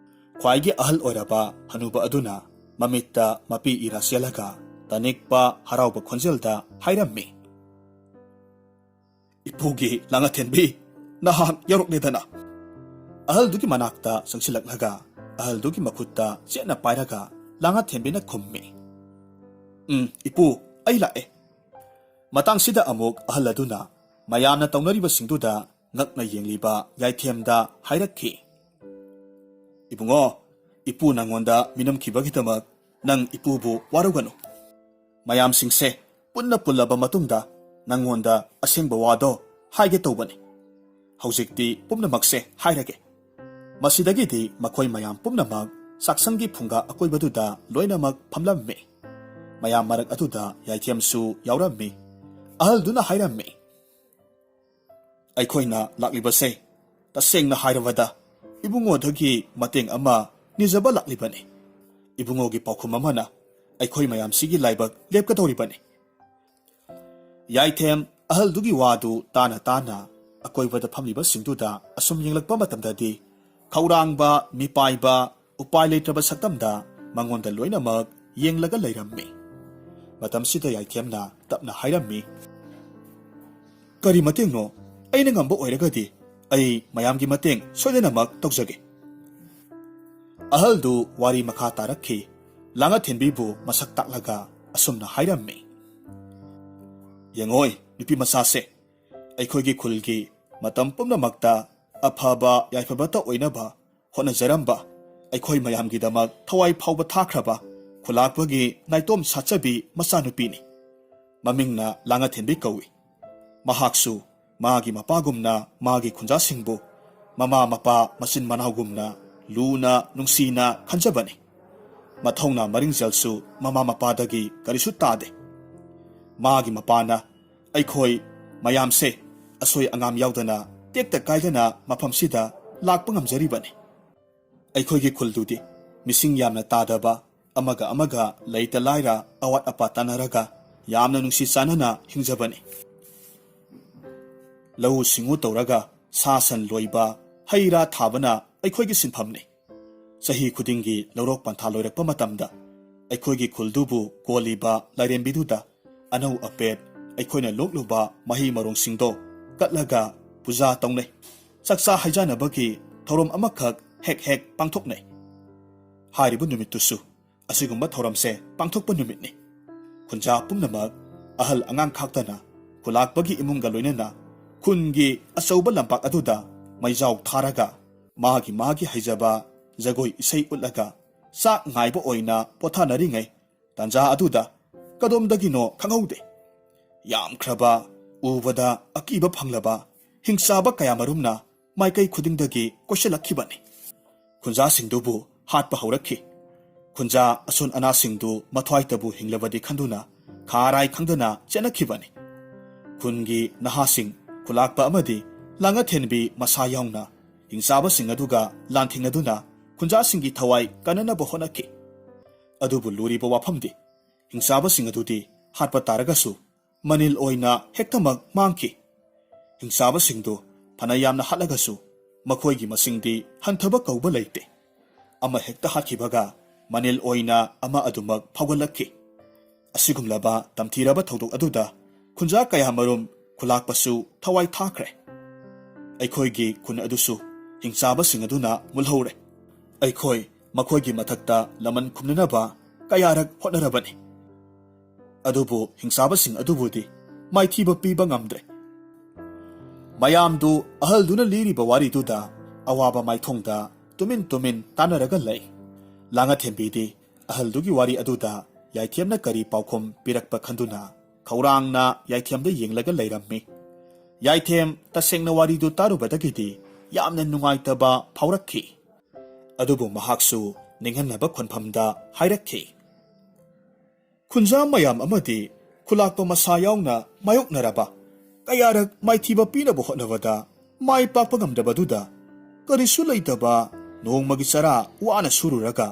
ꯈ꯭ꯋꯥꯏꯒꯤ ꯑꯍꯜ ꯑꯣꯏꯔꯕ ꯍꯅꯨꯕ ꯑꯗꯨꯅ ꯃꯃꯤꯠꯇ ꯃꯄꯤ ꯏꯔꯥ ꯆꯦꯜꯂꯒ ꯇꯅꯤꯛꯄ ꯍꯔꯥꯎꯕ ꯈꯣꯟꯖꯦꯜꯗ ꯍꯥꯏꯔꯝꯃꯤ, "ꯏꯄꯨꯒꯤ ꯂꯥꯡꯉꯊꯦꯟꯕꯤ, ꯅꯍꯥꯛ ꯌꯧꯔꯛꯂꯦꯗꯅ?" ꯑꯍꯜꯗꯨꯒꯤ ꯃꯅꯥꯛꯇ ꯆꯪꯁꯤꯜꯂꯛꯂꯒ ꯑꯍꯜꯗꯨꯒꯤ ꯃꯈꯨꯠꯇ ꯆꯦꯠꯅ ꯄꯥꯏꯔꯒ ꯂꯥꯡꯉꯊꯦꯟꯕꯤꯅ ꯈꯨꯝꯃꯤ, "ꯎꯝ, ꯏꯄꯨ, ꯑꯩ ꯂꯥꯛꯑꯦ꯫" ꯃꯇꯥꯡꯁꯤꯗ ꯑꯃꯨꯛ ꯑꯍꯜ ꯑꯗꯨꯅ ꯃꯌꯥꯝꯅ ꯇꯧꯅꯔꯤꯕꯁꯤꯡꯗꯨꯗ ꯉꯛꯅ ꯌꯦꯡꯂꯤꯕ ꯌꯥꯏꯊꯦꯝꯗ ꯍꯥꯏꯔꯛꯈꯤ, "ꯏꯕꯨꯡꯉꯣ, ꯏꯄꯨ ꯅꯪꯉꯣꯟꯗ ꯃꯤꯅꯝꯈꯤꯕꯒꯤꯗꯃꯛ ꯅꯪ ꯏꯄꯨꯕꯨ ꯋꯥꯔꯧꯒꯅꯨ꯫ ꯃꯌꯥꯝꯁꯤꯡꯁꯦ ꯄꯨꯟꯅ ꯄꯨꯜꯂꯕ ꯃꯇꯨꯡꯗ ꯅꯪꯉꯣꯟꯗ ꯑꯁꯦꯡꯕ ꯋꯥꯗꯣ ꯍꯥꯏꯒꯦ ꯇꯧꯕꯅꯤ꯫ ꯍꯧꯖꯤꯛꯇꯤ ꯄꯨꯝꯅꯃꯛꯁꯦ ꯍꯥꯏꯔꯒꯦ꯫" ꯃꯁꯤꯗꯒꯤꯗꯤ ꯃꯈꯣꯏ ꯃꯌꯥꯝ ꯄꯨꯝꯅꯃꯛ ꯆꯥꯛꯁꯪꯒꯤ ꯐꯨꯡꯒꯥ ꯑꯀꯣꯏꯕꯗꯨꯗ ꯂꯣꯏꯅꯃꯛ ꯐꯝꯂꯝꯃꯤ꯫ ꯃꯌꯥꯝ ꯃꯔꯛ ꯑꯗꯨꯗ ꯌꯥꯏꯊꯦꯝꯁꯨ ꯌꯥꯎꯔꯝꯃꯤ꯫ ꯑꯍꯜꯗꯨꯅ ꯍꯥꯏꯔꯝꯃꯤ, "ꯑꯩꯈꯣꯏꯅ ꯂꯥꯛꯂꯤꯕꯁꯦ, ꯇꯁꯦꯡꯅ ꯍꯥꯏꯔꯕꯗ, ꯏꯕꯨꯡꯉꯣꯗꯒꯤ ꯃꯇꯦꯡ ꯑꯃ ꯅꯤꯖꯕ ꯂꯥꯛꯂꯤꯕꯅꯤ꯫ ꯏꯕꯨꯡꯉꯣꯒꯤ ꯄꯥꯎꯈꯨꯝ ꯑꯃꯅ ꯑꯩꯈꯣꯏ ꯃꯌꯥꯝꯁꯤꯒꯤ ꯂꯥꯏꯕꯛ ꯂꯦꯞꯀꯗꯧꯔꯤꯕꯅꯤ꯫" ꯌꯥꯏꯊꯦꯝ ꯑꯍꯜꯗꯨꯒꯤ ꯋꯥꯗꯨ ꯇꯥꯅ ꯇꯥꯅ ꯑꯀꯣꯏꯕꯗ ꯐꯝꯂꯤꯕꯁꯤꯡꯗꯨꯗ ꯑꯁꯨꯝ ꯌꯦꯡꯂꯛꯄ ꯃꯇꯝꯗꯗꯤ, ꯈꯧꯔꯥꯡꯕ, ꯃꯤꯄꯥꯏꯕ, ꯎꯄꯥꯏ ꯂꯩꯇ꯭ꯔꯕ ꯁꯛꯇꯝꯗ ꯃꯉꯣꯟꯗ ꯂꯣꯏꯅꯃꯛ ꯌꯦꯡꯂꯒ ꯂꯩꯔꯝꯃꯤ꯫ ꯃꯇꯝꯁꯤꯗ ꯌꯥꯏꯊꯦꯝꯅ ꯇꯞꯅ ꯍꯥꯏꯔꯝꯃꯤ, "ꯀꯔꯤ ꯃꯇꯦꯡꯅꯣ? ꯑꯩꯅ ꯉꯝꯕ ꯑꯣꯏꯔꯒꯗꯤ ꯑꯩ ꯃꯌꯥꯝꯒꯤ ꯃꯇꯦꯡ ꯁꯣꯏꯗꯅꯃꯛ ꯇꯧꯖꯒꯦ꯫" ꯑꯍꯜꯗꯨ ꯋꯥꯔꯤ ꯃꯈꯥ ꯇꯥꯔꯛꯈꯤ꯫ ꯂꯥꯡꯉꯊꯦꯟꯕꯤꯕꯨ ꯃꯁꯛ ꯇꯥꯛꯂꯒ ꯑꯁꯨꯝꯅ ꯍꯥꯏꯔꯝꯃꯤ, "ꯌꯦꯡꯉꯣꯏ, ꯅꯨꯄꯤ ꯃꯆꯥꯁꯦ, ꯑꯩꯈꯣꯏꯒꯤ ꯈꯨꯜꯒꯤ ꯃꯇꯝ ꯄꯨꯝꯅꯃꯛꯇ ꯑꯐꯕ ꯌꯥꯏꯐꯕꯇ ꯑꯣꯏꯅꯕ ꯍꯣꯠꯅꯖꯔꯝꯕ, ꯑꯩꯈꯣꯏ ꯃꯌꯥꯝꯒꯤꯗꯃꯛ ꯊꯋꯥꯏ ꯐꯥꯎꯕ ꯊꯥꯈ꯭ꯔꯕ ꯈꯨꯂꯥꯛꯄꯒꯤ ꯅꯥꯏꯇꯣꯝ ꯁꯥꯠꯆꯕꯤ ꯃꯆꯥꯅꯨꯄꯤꯅꯤ꯫ ꯃꯃꯤꯡꯅ ꯂꯥꯡꯉꯊꯦꯟꯕꯤ ꯀꯧꯏ꯫ ꯃꯍꯥꯛꯁꯨ ꯃꯥꯒꯤ ꯃꯄꯥꯒꯨꯝꯅ ꯃꯥꯒꯤ ꯈꯨꯟꯖꯥꯁꯤꯡꯕꯨ ꯃꯃꯥ ꯃꯄꯥ ꯃꯆꯤꯟ ꯃꯅꯥꯎꯒꯨꯝꯅ ꯂꯨꯅ ꯅꯨꯡꯁꯤꯅ ꯈꯟꯖꯕꯅꯤ꯫ ꯃꯊꯧꯅꯥ ꯃꯔꯤꯡꯖꯦꯜꯁꯨ ꯃꯃꯥ ꯃꯄꯥꯗꯒꯤ ꯀꯔꯤꯁꯨ ꯇꯥꯗꯦ꯫ ꯃꯥꯒꯤ ꯃꯄꯥꯅ ꯑꯩꯈꯣꯏ ꯃꯌꯥꯝꯁꯦ ꯑꯁꯣꯏ ꯑꯉꯥꯝ ꯌꯥꯎꯗꯅ ꯇꯦꯛꯇ ꯀꯥꯏꯗꯅ ꯃꯐꯝꯁꯤꯗ ꯂꯥꯛꯄ ꯉꯝꯖꯔꯤꯕꯅꯤ꯫ ꯑꯩꯈꯣꯏꯒꯤ ꯈꯨꯜꯗꯨꯗꯤ ꯃꯤꯁꯤꯡ ꯌꯥꯝꯅ ꯇꯥꯗꯕ, ꯑꯃꯒ ꯑꯃꯒ ꯂꯩꯇ ꯂꯥꯏꯔ ꯑꯋꯥꯠ ꯑꯄꯥ ꯇꯥꯟꯅꯔꯒ ꯌꯥꯝꯅ ꯅꯨꯡꯁꯤ ꯆꯥꯟꯅꯅ ꯍꯤꯡꯖꯕꯅꯤ꯫ ꯂꯧꯎ ꯁꯤꯡꯎ ꯇꯧꯔꯒ ꯁꯥ ꯁꯟ ꯂꯣꯏꯕ, ꯍꯩ ꯔꯥ ꯊꯥꯕꯅ ꯑꯩꯈꯣꯏꯒꯤ ꯁꯤꯟꯐꯝꯅꯤ꯫ ꯆꯍꯤ ꯈꯨꯗꯤꯡꯒꯤ ꯂꯧꯔꯣꯛ ꯄꯟꯊꯥ ꯂꯣꯏꯔꯛꯄ ꯃꯇꯝꯗ ꯑꯩꯈꯣꯏꯒꯤ ꯈꯨꯜꯗꯨꯕꯨ ꯀꯣꯜꯂꯤꯕ ꯂꯥꯏꯔꯦꯝꯕꯤꯗꯨꯗ ꯑꯅꯧ ꯑꯄꯦꯠ, ꯑꯩꯈꯣꯏꯅ ꯂꯣꯛꯂꯨꯕ ꯃꯍꯩ ꯃꯔꯣꯡꯁꯤꯡꯗꯣ ꯀꯠꯂꯒ ꯄꯨꯖꯥ ꯇꯧꯅꯩ꯫ ꯆꯥꯛꯆꯥ ꯍꯩꯖꯥꯅꯕꯒꯤ ꯊꯧꯔꯝ ꯑꯃꯈꯛ ꯍꯦꯛ ꯍꯦꯛ ꯄꯥꯡꯊꯣꯛꯅꯩ꯫ ꯍꯥꯏꯔꯤꯕ ꯅꯨꯃꯤꯠꯇꯨꯁꯨ ꯑꯁꯤꯒꯨꯝꯕ ꯊꯧꯔꯝꯁꯦ ꯄꯥꯡꯊꯣꯛꯄ ꯅꯨꯃꯤꯠꯅꯤ꯫ ꯈꯨꯟꯖꯥ ꯄꯨꯝꯅꯃꯛ, ꯑꯍꯜ ꯑꯉꯥꯡ ꯈꯥꯛꯇꯅ, ꯈꯨꯂꯥꯛꯄꯒꯤ ꯏꯃꯨꯡꯒ ꯂꯣꯏꯅꯅ ꯈꯨꯟꯒꯤ ꯑꯆꯧꯕ ꯂꯝꯄꯥꯛ ꯑꯗꯨꯗ ꯃꯩꯖꯥꯎ ꯊꯥꯔꯒ, ꯃꯥꯒꯤ ꯃꯥꯒꯤ ꯍꯩꯖꯕ ꯖꯒꯣꯏ ꯏꯁꯩ ꯎꯠꯂꯒ ꯆꯥꯛ ꯉꯥꯏꯕ ꯑꯣꯏꯅ ꯄꯣꯊꯥꯅꯔꯤꯉꯩ ꯇꯥꯟꯖꯥ ꯑꯗꯨꯗ ꯀꯗꯣꯝꯗꯒꯤꯅꯣ ꯈꯪꯍꯧꯗꯦ, ꯌꯥꯝꯈ꯭ꯔꯕ, ꯎꯕꯗ ꯑꯀꯤꯕ ꯐꯪꯂꯕ ꯍꯤꯡꯆꯥꯕ ꯀꯌꯥꯃꯔꯨꯝꯅ ꯃꯥꯏꯀꯩ ꯈꯨꯗꯤꯡꯗꯒꯤ ꯀꯣꯏꯁꯤꯜꯂꯛꯈꯤꯕꯅꯤ꯫ ꯈꯨꯟꯖꯥꯁꯤꯡꯗꯨꯕꯨ ꯍꯥꯠꯄ ꯍꯧꯔꯛꯈꯤ꯫ ꯈꯨꯟꯖꯥ ꯑꯁꯣꯟ ꯑꯅꯥꯁꯤꯡꯗꯨ ꯃꯊ꯭ꯋꯥꯏꯇꯕꯨ ꯍꯤꯡꯂꯕꯗꯤ ꯈꯟꯗꯨꯅ ꯈꯥꯔꯥꯏ ꯈꯪꯗꯅ ꯆꯦꯟꯅꯈꯤꯕꯅꯤ꯫ ꯈꯨꯟꯒꯤ ꯅꯍꯥꯁꯤꯡ, ꯈꯨꯂꯥꯛꯄ ꯑꯃꯗꯤ ꯂꯥꯡꯉꯊꯦꯟꯕꯤ ꯃꯁꯥ ꯌꯥꯎꯅ ꯍꯤꯡꯆꯥꯕꯁꯤꯡ ꯑꯗꯨꯒ ꯂꯥꯟꯊꯦꯡꯅꯗꯨꯅ ꯈꯨꯟꯖꯥꯁꯤꯡꯒꯤ ꯊꯋꯥꯏ ꯀꯟꯅꯅꯕ ꯍꯣꯠꯅꯈꯤ꯫ ꯑꯗꯨꯕꯨ ꯂꯨꯔꯤꯕ ꯋꯥꯐꯝꯗꯤ, ꯍꯤꯡꯆꯥꯕꯁꯤꯡ ꯑꯗꯨꯗꯤ ꯍꯥꯠꯄ ꯇꯥꯔꯒꯁꯨ ꯃꯅꯤꯜ ꯑꯣꯏꯅ ꯍꯦꯛꯇꯃꯛ ꯃꯥꯡꯈꯤ꯫ ꯍꯤꯡꯆꯥꯕꯁꯤꯡꯗꯨ ꯐꯅ ꯌꯥꯝꯅ ꯍꯥꯠꯂꯒꯁꯨ ꯃꯈꯣꯏꯒꯤ ꯃꯁꯤꯡꯗꯤ ꯍꯟꯊꯕ ꯀꯧꯕ ꯂꯩꯇꯦ꯫ ꯑꯃ ꯍꯦꯛꯇ ꯍꯥꯠꯈꯤꯕꯒ ꯃꯅꯤꯜ ꯑꯣꯏꯅ ꯑꯃ ꯑꯗꯨꯃꯛ ꯐꯥꯎꯒꯠꯂꯛꯈꯤ꯫ ꯑꯁꯤꯒꯨꯝꯂꯕ ꯇꯝꯊꯤꯔꯕ ꯊꯧꯗꯣꯛ ꯑꯗꯨꯗ ꯈꯨꯟꯖꯥ ꯀꯌꯥꯃꯔꯨꯝ ꯈꯨꯂꯥꯛꯄꯁꯨ ꯊꯋꯥꯏ ꯊꯥꯈ꯭ꯔꯦ꯫ ꯑꯩꯈꯣꯏꯒꯤ ꯈꯨꯟ ꯑꯗꯨꯁꯨ ꯍꯤꯡꯆꯥꯕꯁꯤꯡ ꯑꯗꯨꯅ ꯃꯨꯜꯍꯧꯔꯦ꯫ ꯑꯩꯈꯣꯏ ꯃꯈꯣꯏꯒꯤ ꯃꯊꯛꯇ ꯂꯃꯟ ꯈꯨꯝꯅꯅꯕ ꯀꯌꯥꯔꯛ ꯍꯣꯠꯅꯔꯕꯅꯤ꯫ ꯑꯗꯨꯕꯨ ꯍꯤꯡꯆꯥꯕꯁꯤꯡ ꯑꯗꯨꯕꯨꯗꯤ ꯃꯥꯏꯊꯤꯕ ꯄꯤꯕ ꯉꯝꯗ꯭ꯔꯦ꯫ ꯃꯌꯥꯝꯗꯨ ꯑꯍꯜꯗꯨꯅ ꯂꯤꯔꯤꯕ ꯋꯥꯔꯤꯗꯨꯗ ꯑꯋꯥꯕ ꯃꯥꯏꯊꯣꯡꯗ ꯇꯨꯃꯤꯟ ꯇꯨꯃꯤꯟ ꯇꯥꯟꯅꯔꯒ ꯂꯩ꯫ ꯂꯥꯡꯉꯊꯦꯟꯕꯤꯗꯤ ꯑꯍꯜꯗꯨꯒꯤ ꯋꯥꯔꯤ ꯑꯗꯨꯗ ꯌꯥꯏꯊꯦꯝꯅ ꯀꯔꯤ ꯄꯥꯎꯈꯨꯝ ꯄꯤꯔꯛꯄ ꯈꯟꯗꯨꯅ ꯈꯧꯔꯥꯡꯅ ꯌꯥꯏꯊꯦꯝꯗ ꯌꯦꯡꯂꯒ ꯂꯩꯔꯝꯃꯤ꯫ ꯌꯥꯏꯊꯦꯝ ꯇꯁꯦꯡꯅ ꯋꯥꯔꯤꯗꯨ ꯇꯥꯔꯨꯕꯗꯒꯤꯗꯤ ꯌꯥꯝꯅ ꯅꯨꯡꯉꯥꯏꯇꯕ ꯐꯥꯎꯔꯛꯈꯤ꯫ ꯑꯗꯨꯕꯨ ꯃꯍꯥꯛꯁꯨ ꯅꯤꯡꯍꯟꯅꯕ ꯈꯣꯟꯐꯝꯗ ꯍꯥꯏꯔꯛꯈꯤ, "ꯈꯨꯟꯖꯥ ꯃꯌꯥꯝ ꯑꯃꯗꯤ ꯈꯨꯂꯥꯛꯄ ꯃꯁꯥ ꯌꯥꯎꯅ ꯃꯥꯌꯣꯛꯅꯔꯕ, ꯀꯌꯥꯔꯛ ꯃꯥꯏꯊꯤꯕ ꯄꯤꯅꯕ ꯍꯣꯠꯅꯕꯗ ꯃꯥꯏ ꯄꯥꯛꯄ ꯉꯝꯗꯕꯗꯨꯗ, ꯀꯔꯤꯁꯨ ꯂꯩꯇꯕ ꯅꯣꯡꯃꯒꯤ ꯆꯔꯥ ꯋꯥꯅ ꯁꯨꯔꯨꯔꯒ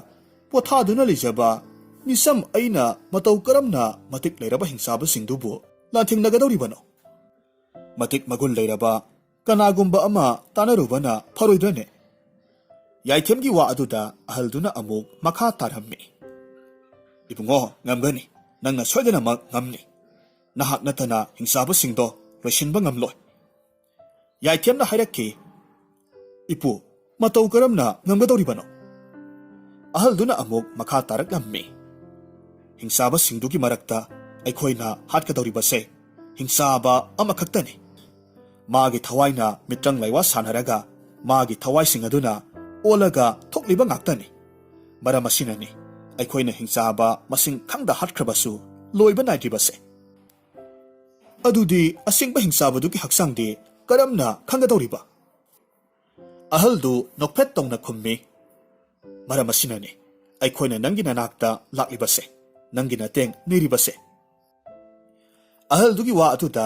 ꯄꯣꯊꯥꯗꯨꯅ ꯂꯩꯖꯕ ꯃꯤꯁꯝ ꯑꯩꯅ ꯃꯇꯧ ꯀꯔꯝꯅ ꯃꯇꯤꯛ ꯂꯩꯔꯕ ꯍꯤꯡꯆꯥꯕꯁꯤꯡꯗꯨꯕꯨ ꯂꯥꯟꯊꯦꯡꯅꯒꯗꯧꯔꯤꯕꯅꯣ? ꯃꯇꯤꯛ ꯃꯒꯨꯟ ꯂꯩꯔꯕ ꯀꯅꯥꯒꯨꯝꯕ ꯑꯃ ꯇꯥꯟꯅꯔꯨꯕꯅ ꯐꯔꯣꯏꯗ꯭ꯔꯅꯦ?" ꯌꯥꯏꯊꯦꯝꯒꯤ ꯋꯥ ꯑꯗꯨꯗ ꯑꯍꯜꯗꯨꯅ ꯑꯃꯨꯛ ꯃꯈꯥ ꯇꯥꯔꯝꯃꯤ, "ꯏꯕꯨꯡꯉꯣ, ꯉꯝꯒꯅꯤ꯫ ꯅꯪꯅ ꯁꯣꯏꯗꯅꯃꯛ ꯉꯝꯅꯤ꯫ ꯅꯍꯥꯛ ꯅꯠꯇꯅ ꯍꯤꯡꯆꯥꯕꯁꯤꯡꯗꯣ ꯂꯣꯏꯁꯤꯟꯕ ꯉꯝꯂꯣꯏ꯫" ꯌꯥꯏꯊꯦꯝꯅ ꯍꯥꯏꯔꯛꯈꯤ, "ꯏꯄꯨ, ꯃꯇꯧ ꯀꯔꯝꯅ ꯉꯝꯒꯗꯧꯔꯤꯕꯅꯣ?" ꯑꯍꯜꯗꯨꯅ ꯑꯃꯨꯛ ꯃꯈꯥ ꯇꯥꯔꯛꯂꯝꯃꯤ, "ꯍꯤꯡꯆꯥꯕꯁꯤꯡꯗꯨꯒꯤ ꯃꯔꯛꯇ ꯑꯩꯈꯣꯏꯅ ꯍꯥꯠꯀꯗꯧꯔꯤꯕꯁꯦ ꯍꯤꯡꯆꯥꯕ ꯑꯃꯈꯛꯇꯅꯤ꯫ ꯃꯥꯒꯤ ꯊꯋꯥꯏꯅ ꯃꯤꯇ꯭ꯔꯪ ꯂꯩꯋꯥ ꯁꯥꯟꯅꯔꯒ ꯃꯥꯒꯤ ꯊꯋꯥꯏꯁꯤꯡ ꯑꯗꯨꯅ ꯑꯣꯜꯂꯒ ꯊꯣꯛꯂꯤꯕ ꯉꯥꯛꯇꯅꯤ꯫ ꯃꯔꯝ ꯑꯁꯤꯅꯅꯤ ꯑꯩꯈꯣꯏꯅ ꯍꯤꯡꯆꯥꯕ ꯃꯁꯤꯡ ꯈꯪꯗ ꯍꯥꯠꯈ꯭ꯔꯕꯁꯨ ꯂꯣꯏꯕ ꯅꯥꯏꯗ꯭ꯔꯤꯕꯁꯦ꯫ ꯑꯗꯨꯗꯤ ꯑꯁꯦꯡꯕ ꯍꯤꯡꯆꯥꯕꯗꯨꯒꯤ ꯍꯛꯆꯥꯡꯗꯤ ꯀꯔꯝꯅ ꯈꯪꯒꯗꯧꯔꯤꯕ?" ꯑꯍꯜꯗꯨ ꯅꯣꯛꯐꯦꯠ ꯇꯧꯅ ꯈꯨꯝꯃꯤ, "ꯃꯔꯝ ꯑꯁꯤꯅꯅꯤ ꯑꯩꯈꯣꯏꯅ ꯅꯪꯒꯤ ꯅꯅꯥꯛꯇ ꯂꯥꯛꯂꯤꯕꯁꯦ, ꯅꯪꯒꯤ ꯅꯇꯦꯡ ꯅꯤꯔꯤꯕꯁꯦ꯫" ꯑꯍꯜꯗꯨꯒꯤ ꯋꯥ ꯑꯗꯨꯗ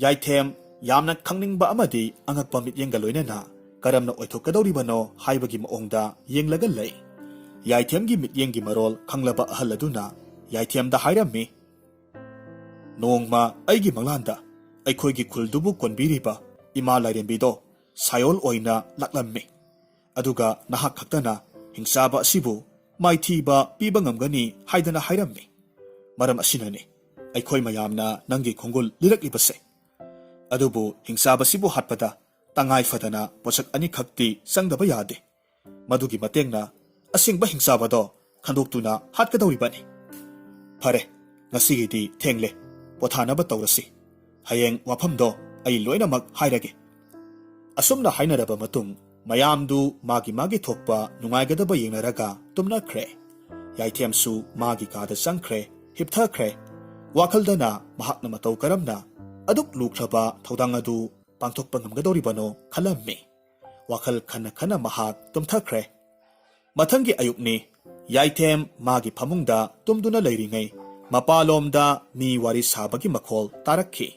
ꯌꯥꯏꯊꯦꯝ ꯌꯥꯝꯅ ꯈꯪꯅꯤꯡꯕ ꯑꯃꯗꯤ ꯑꯉꯛꯄ ꯃꯤꯠꯌꯦꯡꯒ ꯂꯣꯏꯅꯅ ꯀꯔꯝꯅ ꯑꯣꯏꯊꯣꯛꯀꯗꯧꯔꯤꯕꯅꯣ ꯍꯥꯏꯕꯒꯤ ꯃꯑꯣꯡꯗ ꯌꯦꯡꯂꯒ ꯂꯩ꯫ ꯌꯥꯏꯊꯦꯝꯒꯤ ꯃꯤꯠꯌꯦꯡꯒꯤ ꯃꯔꯣꯜ ꯈꯪꯂꯕ ꯑꯍꯜ ꯑꯗꯨꯅ ꯌꯥꯏꯊꯦꯝꯗ ꯍꯥꯏꯔꯝꯃꯤ, "ꯅꯣꯡꯃ ꯑꯩꯒꯤ ꯃꯪꯂꯥꯟꯗ ꯑꯩꯈꯣꯏꯒꯤ ꯈꯨꯜꯗꯨꯕꯨ ꯀꯣꯟꯕꯤꯔꯤꯕ ꯏꯃꯥ ꯂꯥꯏꯔꯦꯝꯕꯤꯗꯣ ꯁꯥꯏꯑꯣꯜ ꯑꯣꯏꯅ ꯂꯥꯛꯂꯝꯃꯤ꯫ ꯑꯗꯨꯒ ꯅꯍꯥꯛ ꯈꯛꯇꯅ ꯍꯤꯡꯆꯥꯕ ꯑꯁꯤꯕꯨ ꯃꯥꯏꯊꯤꯕ ꯄꯤꯕ ꯉꯝꯒꯅꯤ ꯍꯥꯏꯗꯅ ꯍꯥꯏꯔꯝꯃꯤ꯫ ꯃꯔꯝ ꯑꯁꯤꯅꯅꯤ ꯑꯩꯈꯣꯏ ꯃꯌꯥꯝꯅ ꯅꯪꯒꯤ ꯈꯣꯡꯒꯨꯜ ꯂꯤꯔꯛꯂꯤꯕꯁꯦ꯫ ꯑꯗꯨꯕꯨ ꯍꯤꯡꯆꯥꯕꯁꯤꯕꯨ ꯍꯥꯠꯄꯗ ꯇꯉꯥꯏ ꯐꯗꯅ ꯄꯣꯠꯁꯛ ꯑꯅꯤꯈꯛꯇꯤ ꯆꯪꯗꯕ ꯌꯥꯗꯦ꯫ ꯃꯗꯨꯒꯤ ꯃꯇꯦꯡꯅ ꯑꯁꯦꯡꯕ ꯍꯤꯡꯆꯥꯕꯗꯣ ꯈꯟꯗꯣꯛꯇꯨꯅ ꯍꯥꯠꯀꯗꯧꯔꯤꯕꯅꯤ꯫ ꯐꯔꯦ, ꯉꯁꯤꯒꯤꯗꯤ ꯊꯦꯡꯂꯦ, ꯄꯣꯊꯥꯅꯕ ꯇꯧꯔꯁꯤ꯫ ꯍꯌꯦꯡ ꯋꯥꯐꯝꯗꯣ ꯑꯩ ꯂꯣꯏꯅꯃꯛ ꯍꯥꯏꯔꯒꯦ꯫" ꯑꯁꯨꯝꯅ ꯍꯥꯏꯅꯔꯕ ꯃꯇꯨꯡ ꯃꯌꯥꯝꯗꯨ ꯃꯥꯒꯤ ꯃꯥꯒꯤ ꯊꯣꯛꯄ ꯅꯨꯡꯉꯥꯏꯒꯗꯕ ꯌꯦꯡꯅꯔꯒ ꯇꯨꯝꯅꯈ꯭ꯔꯦ꯫ ꯌꯥꯏꯊꯦꯝꯁꯨ ꯃꯥꯒꯤ ꯀꯥꯗ ꯆꯪꯈ꯭ꯔꯦ, ꯍꯤꯞꯊꯈ꯭ꯔꯦ꯫ ꯋꯥꯈꯜꯗꯅ ꯃꯍꯥꯛꯅ ꯃꯇꯧ ꯀꯔꯝꯅ ꯑꯗꯨꯛ ꯂꯨꯈ꯭ꯔꯕ ꯊꯧꯗꯥꯡ ꯑꯗꯨ ꯄꯥꯡꯊꯣꯛꯄ ꯉꯝꯒꯗꯧꯔꯤꯕꯅꯣ ꯈꯜꯂꯝꯃꯤ꯫ ꯋꯥꯈꯜ ꯈꯟꯅ ꯈꯟꯅ ꯃꯍꯥꯛ ꯇꯨꯝꯊꯈ꯭ꯔꯦ꯫ ꯃꯊꯪꯒꯤ ꯑꯌꯨꯛꯅꯤ꯫ ꯌꯥꯏꯊꯦꯝ ꯃꯥꯒꯤ ꯐꯃꯨꯡꯗ ꯇꯨꯝꯗꯨꯅ ꯂꯩꯔꯤꯉꯩ, ꯃꯄꯥꯂꯣꯝꯗ ꯃꯤ ꯋꯥꯔꯤ ꯁꯥꯕꯒꯤ ꯃꯈꯣꯜ ꯇꯥꯔꯛꯈꯤ꯫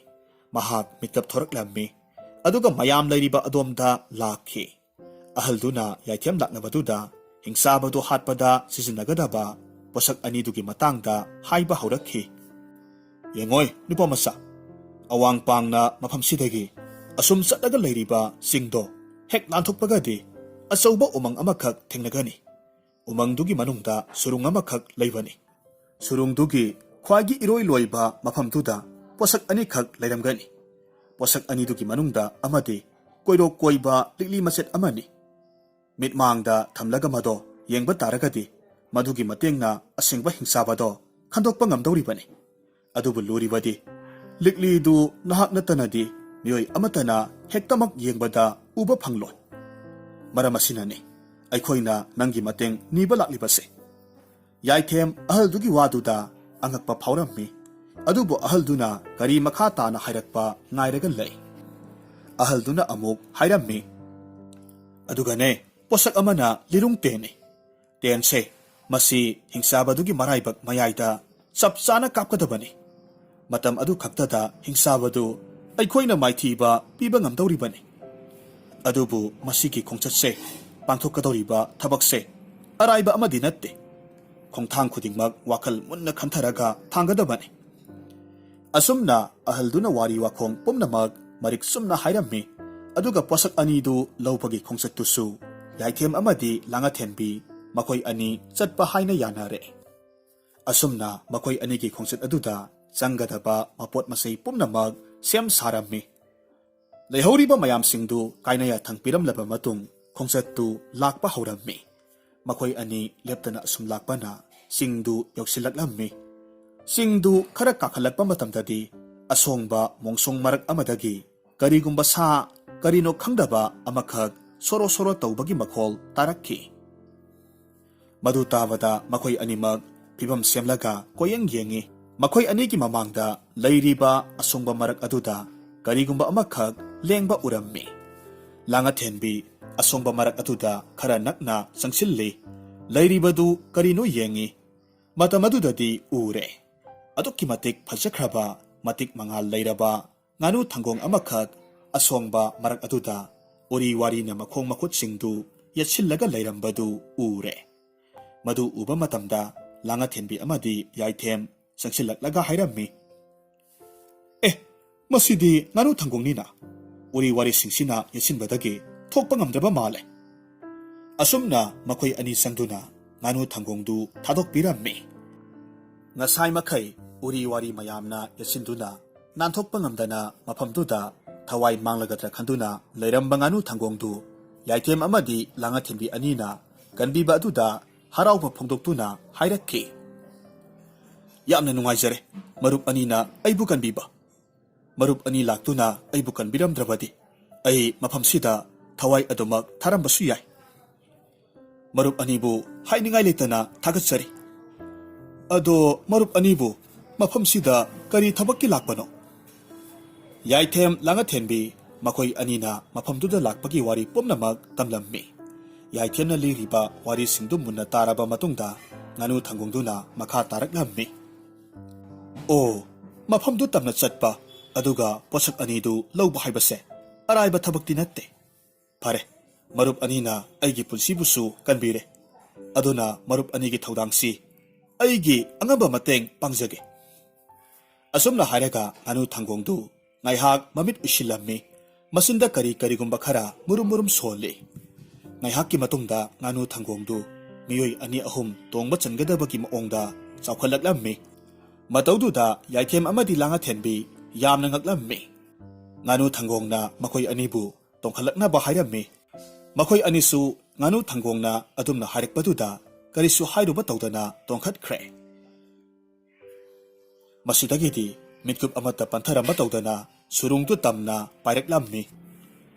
ꯃꯍꯥꯛ ꯃꯤꯀꯞ ꯊꯣꯔꯛꯂꯝꯃꯤ, ꯑꯗꯨꯒ ꯃꯌꯥꯝ ꯂꯩꯔꯤꯕ ꯑꯗꯣꯝꯗ ꯂꯥꯛꯈꯤ꯫ ꯑꯍꯜꯗꯨꯅ ꯌꯥꯏꯊꯦꯝ ꯂꯥꯛꯅꯕꯗꯨꯗ ꯍꯤꯡꯆꯥꯕꯗꯨ ꯍꯥꯠꯄꯗ ꯁꯤꯖꯤꯟꯅꯒꯗꯕ ꯄꯣꯠꯁꯛ ꯑꯅꯤꯗꯨꯒꯤ ꯃꯇꯥꯡꯗ ꯍꯥꯏꯕ ꯍꯧꯔꯛꯈꯤ꯫ "ꯌꯦꯡꯉꯣꯏ, ꯅꯨꯄꯥ ꯃꯆꯥ, ꯑꯋꯥꯡ ꯄꯥꯡꯅ ꯃꯐꯝꯁꯤꯗꯒꯤ ꯑꯁꯨꯝ ꯆꯠꯂꯒ ꯂꯩꯔꯤꯕ ꯆꯤꯡꯗꯣ ꯍꯦꯛ ꯂꯥꯟꯊꯣꯛꯄꯒꯗꯤ ꯑꯆꯧꯕ ꯎꯃꯪ ꯑꯃꯈꯛ ꯊꯦꯡꯅꯒꯅꯤ꯫ ꯎꯃꯪꯗꯨꯒꯤ ꯃꯅꯨꯡꯗ ꯁꯨꯔꯨꯡ ꯑꯃꯈꯛ ꯂꯩꯕꯅꯤ꯫ ꯁꯨꯔꯨꯡꯗꯨꯒꯤ ꯈ꯭ꯋꯥꯏꯒꯤ ꯏꯔꯣꯏ ꯂꯣꯏꯕ ꯃꯐꯝꯗꯨꯗ ꯄꯣꯠꯁꯛ ꯑꯅꯤꯈꯛ ꯂꯩꯔꯝꯒꯅꯤ꯫ ꯄꯣꯠꯁꯛ ꯑꯅꯤꯗꯨꯒꯤ ꯃꯅꯨꯡꯗ ꯑꯃꯗꯤ ꯀꯣꯏꯔꯣꯛ ꯀꯣꯏꯕ ꯂꯤꯛꯂꯤ ꯃꯆꯦꯠ ꯑꯃꯅꯤ꯫ ꯃꯤꯠꯃꯥꯡꯗ ꯊꯝꯂꯒ ꯃꯗꯣ ꯌꯦꯡꯕ ꯇꯥꯔꯒꯗꯤ ꯃꯗꯨꯒꯤ ꯃꯇꯦꯡꯅ ꯑꯁꯦꯡꯕ ꯍꯤꯡꯆꯥꯕꯗꯣ ꯈꯟꯗꯣꯛꯄ ꯉꯝꯗꯧꯔꯤꯕꯅꯤ꯫ ꯑꯗꯨꯕꯨ ꯂꯨꯔꯤꯕꯗꯤ, ꯂꯤꯛꯂꯤꯗꯨ ꯅꯍꯥꯛ ꯅꯠꯇꯅꯗꯤ ꯃꯤꯑꯣꯏ ꯑꯃꯠꯇꯅ ꯍꯦꯛꯇꯃꯛ ꯌꯦꯡꯕꯗ ꯎꯕ ꯐꯪꯂꯣꯏ꯫ ꯃꯔꯝ ꯑꯁꯤꯅꯅꯤ ꯑꯩꯈꯣꯏꯅ ꯅꯪꯒꯤ ꯃꯇꯦꯡ ꯅꯤꯕ ꯂꯥꯛꯂꯤꯕꯁꯦ꯫" ꯌꯥꯏꯊꯦꯝ ꯑꯍꯜꯗꯨꯒꯤ ꯋꯥꯗꯨꯗ ꯑꯉꯛꯄ ꯐꯥꯎꯔꯝꯃꯤ꯫ ꯑꯗꯨꯕꯨ ꯑꯍꯜꯗꯨꯅ ꯀꯔꯤ ꯃꯈꯥ ꯇꯥꯅ ꯍꯥꯏꯔꯛꯄ ꯉꯥꯏꯔꯒ ꯂꯩ꯫ ꯑꯍꯜꯗꯨꯅ ꯑꯃꯨꯛ ꯍꯥꯏꯔꯝꯃꯤ, "ꯑꯗꯨꯒꯅꯦ, ꯄꯣꯠꯁꯛ ꯑꯃꯅ ꯂꯤꯔꯨꯡ ꯇꯦꯟꯅꯤ꯫ ꯇꯦꯟꯁꯦ, ꯃꯁꯤ ꯍꯤꯡꯆꯥꯕꯗꯨꯒꯤ ꯃꯔꯥꯏꯕꯛ ꯃꯌꯥꯏꯗ ꯆꯞ ꯆꯥꯅ ꯀꯥꯞꯀꯗꯕꯅꯤ꯫ ꯃꯇꯝ ꯑꯗꯨ ꯈꯛꯇꯗ ꯍꯤꯡꯆꯥꯕꯗꯨ ꯑꯩꯈꯣꯏꯅ ꯃꯥꯏꯊꯤꯕ ꯄꯤꯕ ꯉꯝꯗꯧꯔꯤꯕꯅꯤ꯫ ꯑꯗꯨꯕꯨ ꯃꯁꯤꯒꯤ ꯈꯣꯡꯆꯠꯁꯦ, ꯄꯥꯡꯊꯣꯛꯀꯗꯧꯔꯤꯕ ꯊꯕꯛꯁꯦ ꯑꯔꯥꯏꯕ ꯑꯃꯗꯤ ꯅꯠꯇꯦ꯫ ꯈꯣꯡꯊꯥꯡ ꯈꯨꯗꯤꯡꯃꯛ ꯋꯥꯈꯜ ꯃꯨꯟꯅ ꯈꯟꯊꯔꯒ ꯊꯥꯡꯒꯗꯕꯅꯤ꯫" ꯑꯁꯨꯝꯅ ꯑꯍꯜꯗꯨꯅ ꯋꯥꯔꯤ ꯋꯥꯈꯣꯡ ꯄꯨꯝꯅꯃꯛ ꯃꯔꯤꯛ ꯆꯨꯝꯅ ꯍꯥꯏꯔꯝꯃꯤ꯫ ꯑꯗꯨꯒ ꯄꯣꯠꯁꯛ ꯑꯅꯤꯗꯨ ꯂꯧꯕꯒꯤ ꯈꯣꯡꯆꯠꯇꯨꯁꯨ ꯌꯥꯏꯊꯦꯝ ꯑꯃꯗꯤ ꯂꯥꯡꯉꯊꯦꯟꯕꯤ ꯃꯈꯣꯏ ꯑꯅꯤ ꯆꯠꯄ ꯍꯥꯏꯅ ꯌꯥꯅꯔꯦ꯫ ꯑꯁꯨꯝꯅ ꯃꯈꯣꯏ ꯑꯅꯤꯒꯤ ꯈꯣꯡꯆꯠ ꯑꯗꯨꯗ ꯆꯪꯒꯗꯕ ꯃꯄꯣꯠ ꯃꯆꯩ ꯄꯨꯝꯅꯃꯛ ꯁꯦꯝ ꯁꯥꯔꯝꯃꯤ꯫ ꯂꯩꯍꯧꯔꯤꯕ ꯃꯌꯥꯝꯁꯤꯡꯗꯨ ꯀꯥꯏꯅ ꯌꯥꯊꯪ ꯄꯤꯔꯝꯂꯕ ꯃꯇꯨꯡ ꯈꯣꯡꯆꯠꯇꯨ ꯂꯥꯛꯄ ꯍꯧꯔꯝꯃꯤ꯫ ꯃꯈꯣꯏ ꯑꯅꯤ ꯂꯦꯞꯇꯅ ꯑꯁꯨꯝ ꯂꯥꯛꯄꯅ ꯆꯤꯡꯗꯨ ꯌꯧꯁꯤꯜꯂꯛꯂꯝꯃꯤ꯫ ꯆꯤꯡꯗꯨ ꯈꯔ ꯀꯥꯈꯠꯂꯛꯄ ꯃꯇꯝꯗꯗꯤ ꯑꯁꯣꯡꯕ ꯃꯣꯡꯁꯣꯡ ꯃꯔꯛ ꯑꯃꯗꯒꯤ ꯀꯔꯤꯒꯨꯝꯕ ꯁꯥ, ꯀꯔꯤꯅꯣ ꯈꯪꯗꯕ ꯑꯃꯈꯛ ꯁꯣꯔꯣ ꯁꯣꯔꯣ ꯇꯧꯕꯒꯤ ꯃꯈꯣꯜ ꯇꯥꯔꯛꯈꯤ꯫ ꯃꯗꯨ ꯇꯥꯕꯗ ꯃꯈꯣꯏ ꯑꯅꯤꯃꯛ ꯐꯤꯕꯝ ꯁꯦꯝꯂꯒ ꯀꯣꯏꯌꯦꯡ ꯌꯦꯡꯉꯤ꯫ ꯃꯈꯣꯏ ꯑꯅꯤꯒꯤ ꯃꯃꯥꯡꯗ ꯂꯩꯔꯤꯕ ꯑꯁꯣꯡꯕ ꯃꯔꯛ ꯑꯗꯨꯗ ꯀꯔꯤꯒꯨꯝꯕ ꯑꯃꯈꯛ ꯂꯦꯡꯕ ꯎꯔꯝꯃꯤ꯫ ꯂꯥꯡꯉꯊꯦꯟꯕꯤ ꯑꯁꯣꯡꯕ ꯃꯔꯛ ꯑꯗꯨꯗ ꯈꯔ ꯅꯛꯅ ꯆꯪꯁꯤꯜꯂꯤ꯫ ꯂꯩꯔꯤꯕꯗꯨ ꯀꯔꯤꯅꯣ ꯌꯦꯡꯉꯤ꯫ ꯃꯇꯝ ꯑꯗꯨꯗꯗꯤ ꯎꯔꯦ꯫ ꯑꯗꯨꯛꯀꯤ ꯃꯇꯤꯛ ꯐꯖꯈ꯭ꯔꯕ, ꯃꯇꯤꯛ ꯃꯉꯥꯜ ꯂꯩꯔꯕ ꯉꯥꯅꯨ ꯊꯪꯒꯣꯡ ꯑꯃꯈꯛ ꯑꯁꯣꯡꯕ ꯃꯔꯛ ꯑꯗꯨꯗ ꯎꯔꯤ ꯋꯥꯔꯤꯅ ꯃꯈꯣꯡ ꯃꯈꯨꯠꯁꯤꯡꯗꯨ ꯌꯦꯠꯁꯤꯜꯂꯒ ꯂꯩꯔꯝꯕꯗꯨ ꯎꯔꯦ꯫ ꯃꯗꯨ ꯎꯕ ꯃꯇꯝꯗ ꯂꯥꯡꯉꯊꯦꯟꯕꯤ ꯑꯃꯗꯤ ꯌꯥꯏꯊꯦꯝ ꯆꯪꯁꯤꯜꯂꯛꯂꯒ ꯍꯥꯏꯔꯝꯃꯤ, "ꯑꯦ, ꯃꯁꯤꯗꯤ ꯉꯥꯅꯨ ꯊꯪꯒꯣꯡꯅꯤꯅ꯫ ꯎꯔꯤ ꯋꯥꯔꯤꯁꯤꯡꯁꯤꯅ ꯌꯦꯠꯁꯤꯟꯕꯗꯒꯤ ꯊꯣꯛꯄ ꯉꯝꯗ꯭ꯔꯕ ꯃꯥꯜꯂꯦ"꯫ ꯑꯁꯨꯝꯅ ꯃꯈꯣꯏ ꯑꯅꯤ ꯆꯪꯗꯨꯅ ꯉꯥꯅꯨ ꯊꯪꯒꯣꯡꯗꯨ ꯊꯥꯗꯣꯛꯄꯤꯔꯝꯃꯤ꯫ ꯉꯁꯥꯏ ꯃꯈꯩ ꯎꯔꯤ ꯋꯥꯔꯤ ꯃꯌꯥꯝꯅ ꯌꯦꯠꯁꯤꯟꯗꯨꯅ ꯅꯥꯟꯊꯣꯛꯄ ꯉꯝꯗꯅ ꯃꯐꯝꯗꯨꯗ ꯊꯋꯥꯏ ꯃꯥꯡꯂꯒꯗ꯭ꯔꯥ ꯈꯟꯗꯨꯅ ꯂꯩꯔꯝꯕ ꯉꯥꯅꯨ ꯊꯪꯒꯣꯡꯗꯨ ꯌꯥꯏꯊꯦꯝ ꯑꯃꯗꯤ ꯂꯥꯡꯉꯊꯦꯟꯕꯤ ꯑꯅꯤꯅ ꯀꯟꯕꯤꯕ ꯑꯗꯨꯗ ꯍꯔꯥꯎꯕ ꯐꯣꯡꯗꯣꯛꯇꯨꯅ ꯍꯥꯏꯔꯛꯈꯤ, "ꯌꯥꯝꯅ ꯅꯨꯡꯉꯥꯏꯖꯔꯦ, ꯃꯔꯨꯞ ꯑꯅꯤꯅ ꯑꯩꯕꯨ ꯀꯟꯕꯤꯕ꯫ ꯃꯔꯨꯞ ꯑꯅꯤ ꯂꯥꯛꯇꯨꯅ ꯑꯩꯕꯨ ꯀꯟꯕꯤꯔꯝꯗ꯭ꯔꯕꯗꯤ ꯑꯩ ꯃꯐꯝꯁꯤꯗ ꯊꯋꯥꯏ ꯑꯗꯨꯃꯛ ꯊꯥꯔꯝꯕꯁꯨ ꯌꯥꯏ꯫ ꯃꯔꯨꯞ ꯑꯅꯤꯕꯨ ꯍꯥꯏꯅꯤꯡꯉꯥꯏ ꯂꯩꯇꯅ ꯊꯥꯒꯠꯆꯔꯤ꯫ ꯑꯗꯣ ꯃꯔꯨꯞ ꯑꯅꯤꯕꯨ ꯃꯐꯝꯁꯤꯗ ꯀꯔꯤ ꯊꯕꯛꯀꯤ ꯂꯥꯛꯄꯅꯣ?" ꯌꯥꯏꯊꯦꯝ ꯂꯥꯡꯉꯊꯦꯟꯕꯤ ꯃꯈꯣꯏ ꯑꯅꯤꯅ ꯃꯐꯝꯗꯨꯗ ꯂꯥꯛꯄꯒꯤ ꯋꯥꯔꯤ ꯄꯨꯝꯅꯃꯛ ꯇꯝꯂꯝꯃꯤ꯫ ꯌꯥꯏꯊꯦꯝꯅ ꯂꯤꯔꯤꯕ ꯋꯥꯔꯤꯁꯤꯡꯗꯨ ꯃꯨꯟꯅ ꯇꯥꯔꯕ ꯃꯇꯨꯡꯗ ꯉꯥꯅꯨ ꯊꯪꯒꯣꯡꯗꯨꯅ ꯃꯈꯥ ꯇꯥꯔꯛꯂꯝꯃꯤ, "ꯑꯣ, ꯃꯐꯝꯗꯨ ꯇꯝꯅ ꯆꯠꯄ, ꯑꯗꯨꯒ ꯄꯣꯠꯁꯛ ꯑꯅꯤꯗꯨ ꯂꯧꯕ ꯍꯥꯏꯕꯁꯦ ꯑꯔꯥꯏꯕ ꯊꯕꯛꯇꯤ ꯅꯠꯇꯦ꯫ ꯐꯔꯦ, ꯃꯔꯨꯞ ꯑꯅꯤꯅ ꯑꯩꯒꯤ ꯄꯨꯟꯁꯤꯕꯨꯁꯨ ꯀꯟꯕꯤꯔꯦ꯫ ꯑꯗꯨꯅ ꯃꯔꯨꯞ ꯑꯅꯤꯒꯤ ꯊꯧꯗꯥꯡꯁꯤ ꯑꯩꯒꯤ ꯑꯉꯝꯕ ꯃꯇꯦꯡ ꯄꯥꯡꯖꯒꯦ"꯫ ꯑꯁꯨꯝꯅ ꯍꯥꯏꯔꯒ ꯉꯥꯅꯨ ꯊꯪꯒꯣꯡꯗꯨ ꯉꯥꯏꯍꯥꯛ ꯃꯃꯤꯠ ꯎꯏꯁꯤꯜꯂꯝꯃꯤ꯫ ꯃꯆꯤꯟꯗ ꯀꯔꯤ ꯀꯔꯤꯒꯨꯝꯕ ꯈꯔ ꯃꯨꯔꯨꯝ ꯃꯨꯔꯨꯝ ꯁꯣꯜꯂꯤ꯫ ꯉꯥꯏꯍꯥꯛꯀꯤ ꯃꯇꯨꯡꯗ ꯉꯥꯅꯨ ꯊꯪꯒꯣꯡꯗꯨ ꯃꯤꯑꯣꯏ ꯑꯅꯤ ꯑꯍꯨꯝ ꯇꯣꯡꯕ ꯆꯟꯒꯗꯕꯒꯤ ꯃꯑꯣꯡꯗ ꯆꯥꯎꯈꯠꯂꯛꯂꯝꯃꯤ꯫ ꯃꯇꯧꯗꯨꯗ ꯌꯥꯏꯊꯦꯝ ꯑꯃꯗꯤ ꯂꯥꯡꯉꯊꯦꯟꯕꯤ ꯌꯥꯝꯅ ꯉꯛꯂꯝꯃꯤ꯫ ꯉꯥꯅꯨ ꯊꯪꯒꯣꯡꯅ ꯃꯈꯣꯏ ꯑꯅꯤꯕꯨ ꯇꯣꯡꯈꯠꯂꯛꯅꯕ ꯍꯥꯏꯔꯝꯃꯤ꯫ ꯃꯈꯣꯏ ꯑꯅꯤꯁꯨ ꯉꯥꯅꯨ ꯊꯪꯒꯣꯡꯅ ꯑꯗꯨꯝꯅ ꯍꯥꯏꯔꯛꯄꯗꯨꯗ ꯀꯔꯤꯁꯨ ꯍꯥꯏꯔꯨꯕ ꯇꯧꯗꯅ ꯇꯣꯡꯈꯠꯈ꯭ꯔꯦ꯫ ꯃꯁꯤꯗꯒꯤꯗꯤ ꯃꯤꯠꯀꯨꯞ ꯑꯃꯠꯇ ꯄꯟꯊꯔꯝꯕ ꯇꯧꯗꯅ ꯁꯨꯔꯨꯡꯗꯨ ꯇꯝꯅ ꯄꯥꯏꯔꯛꯂꯝꯃꯤ꯫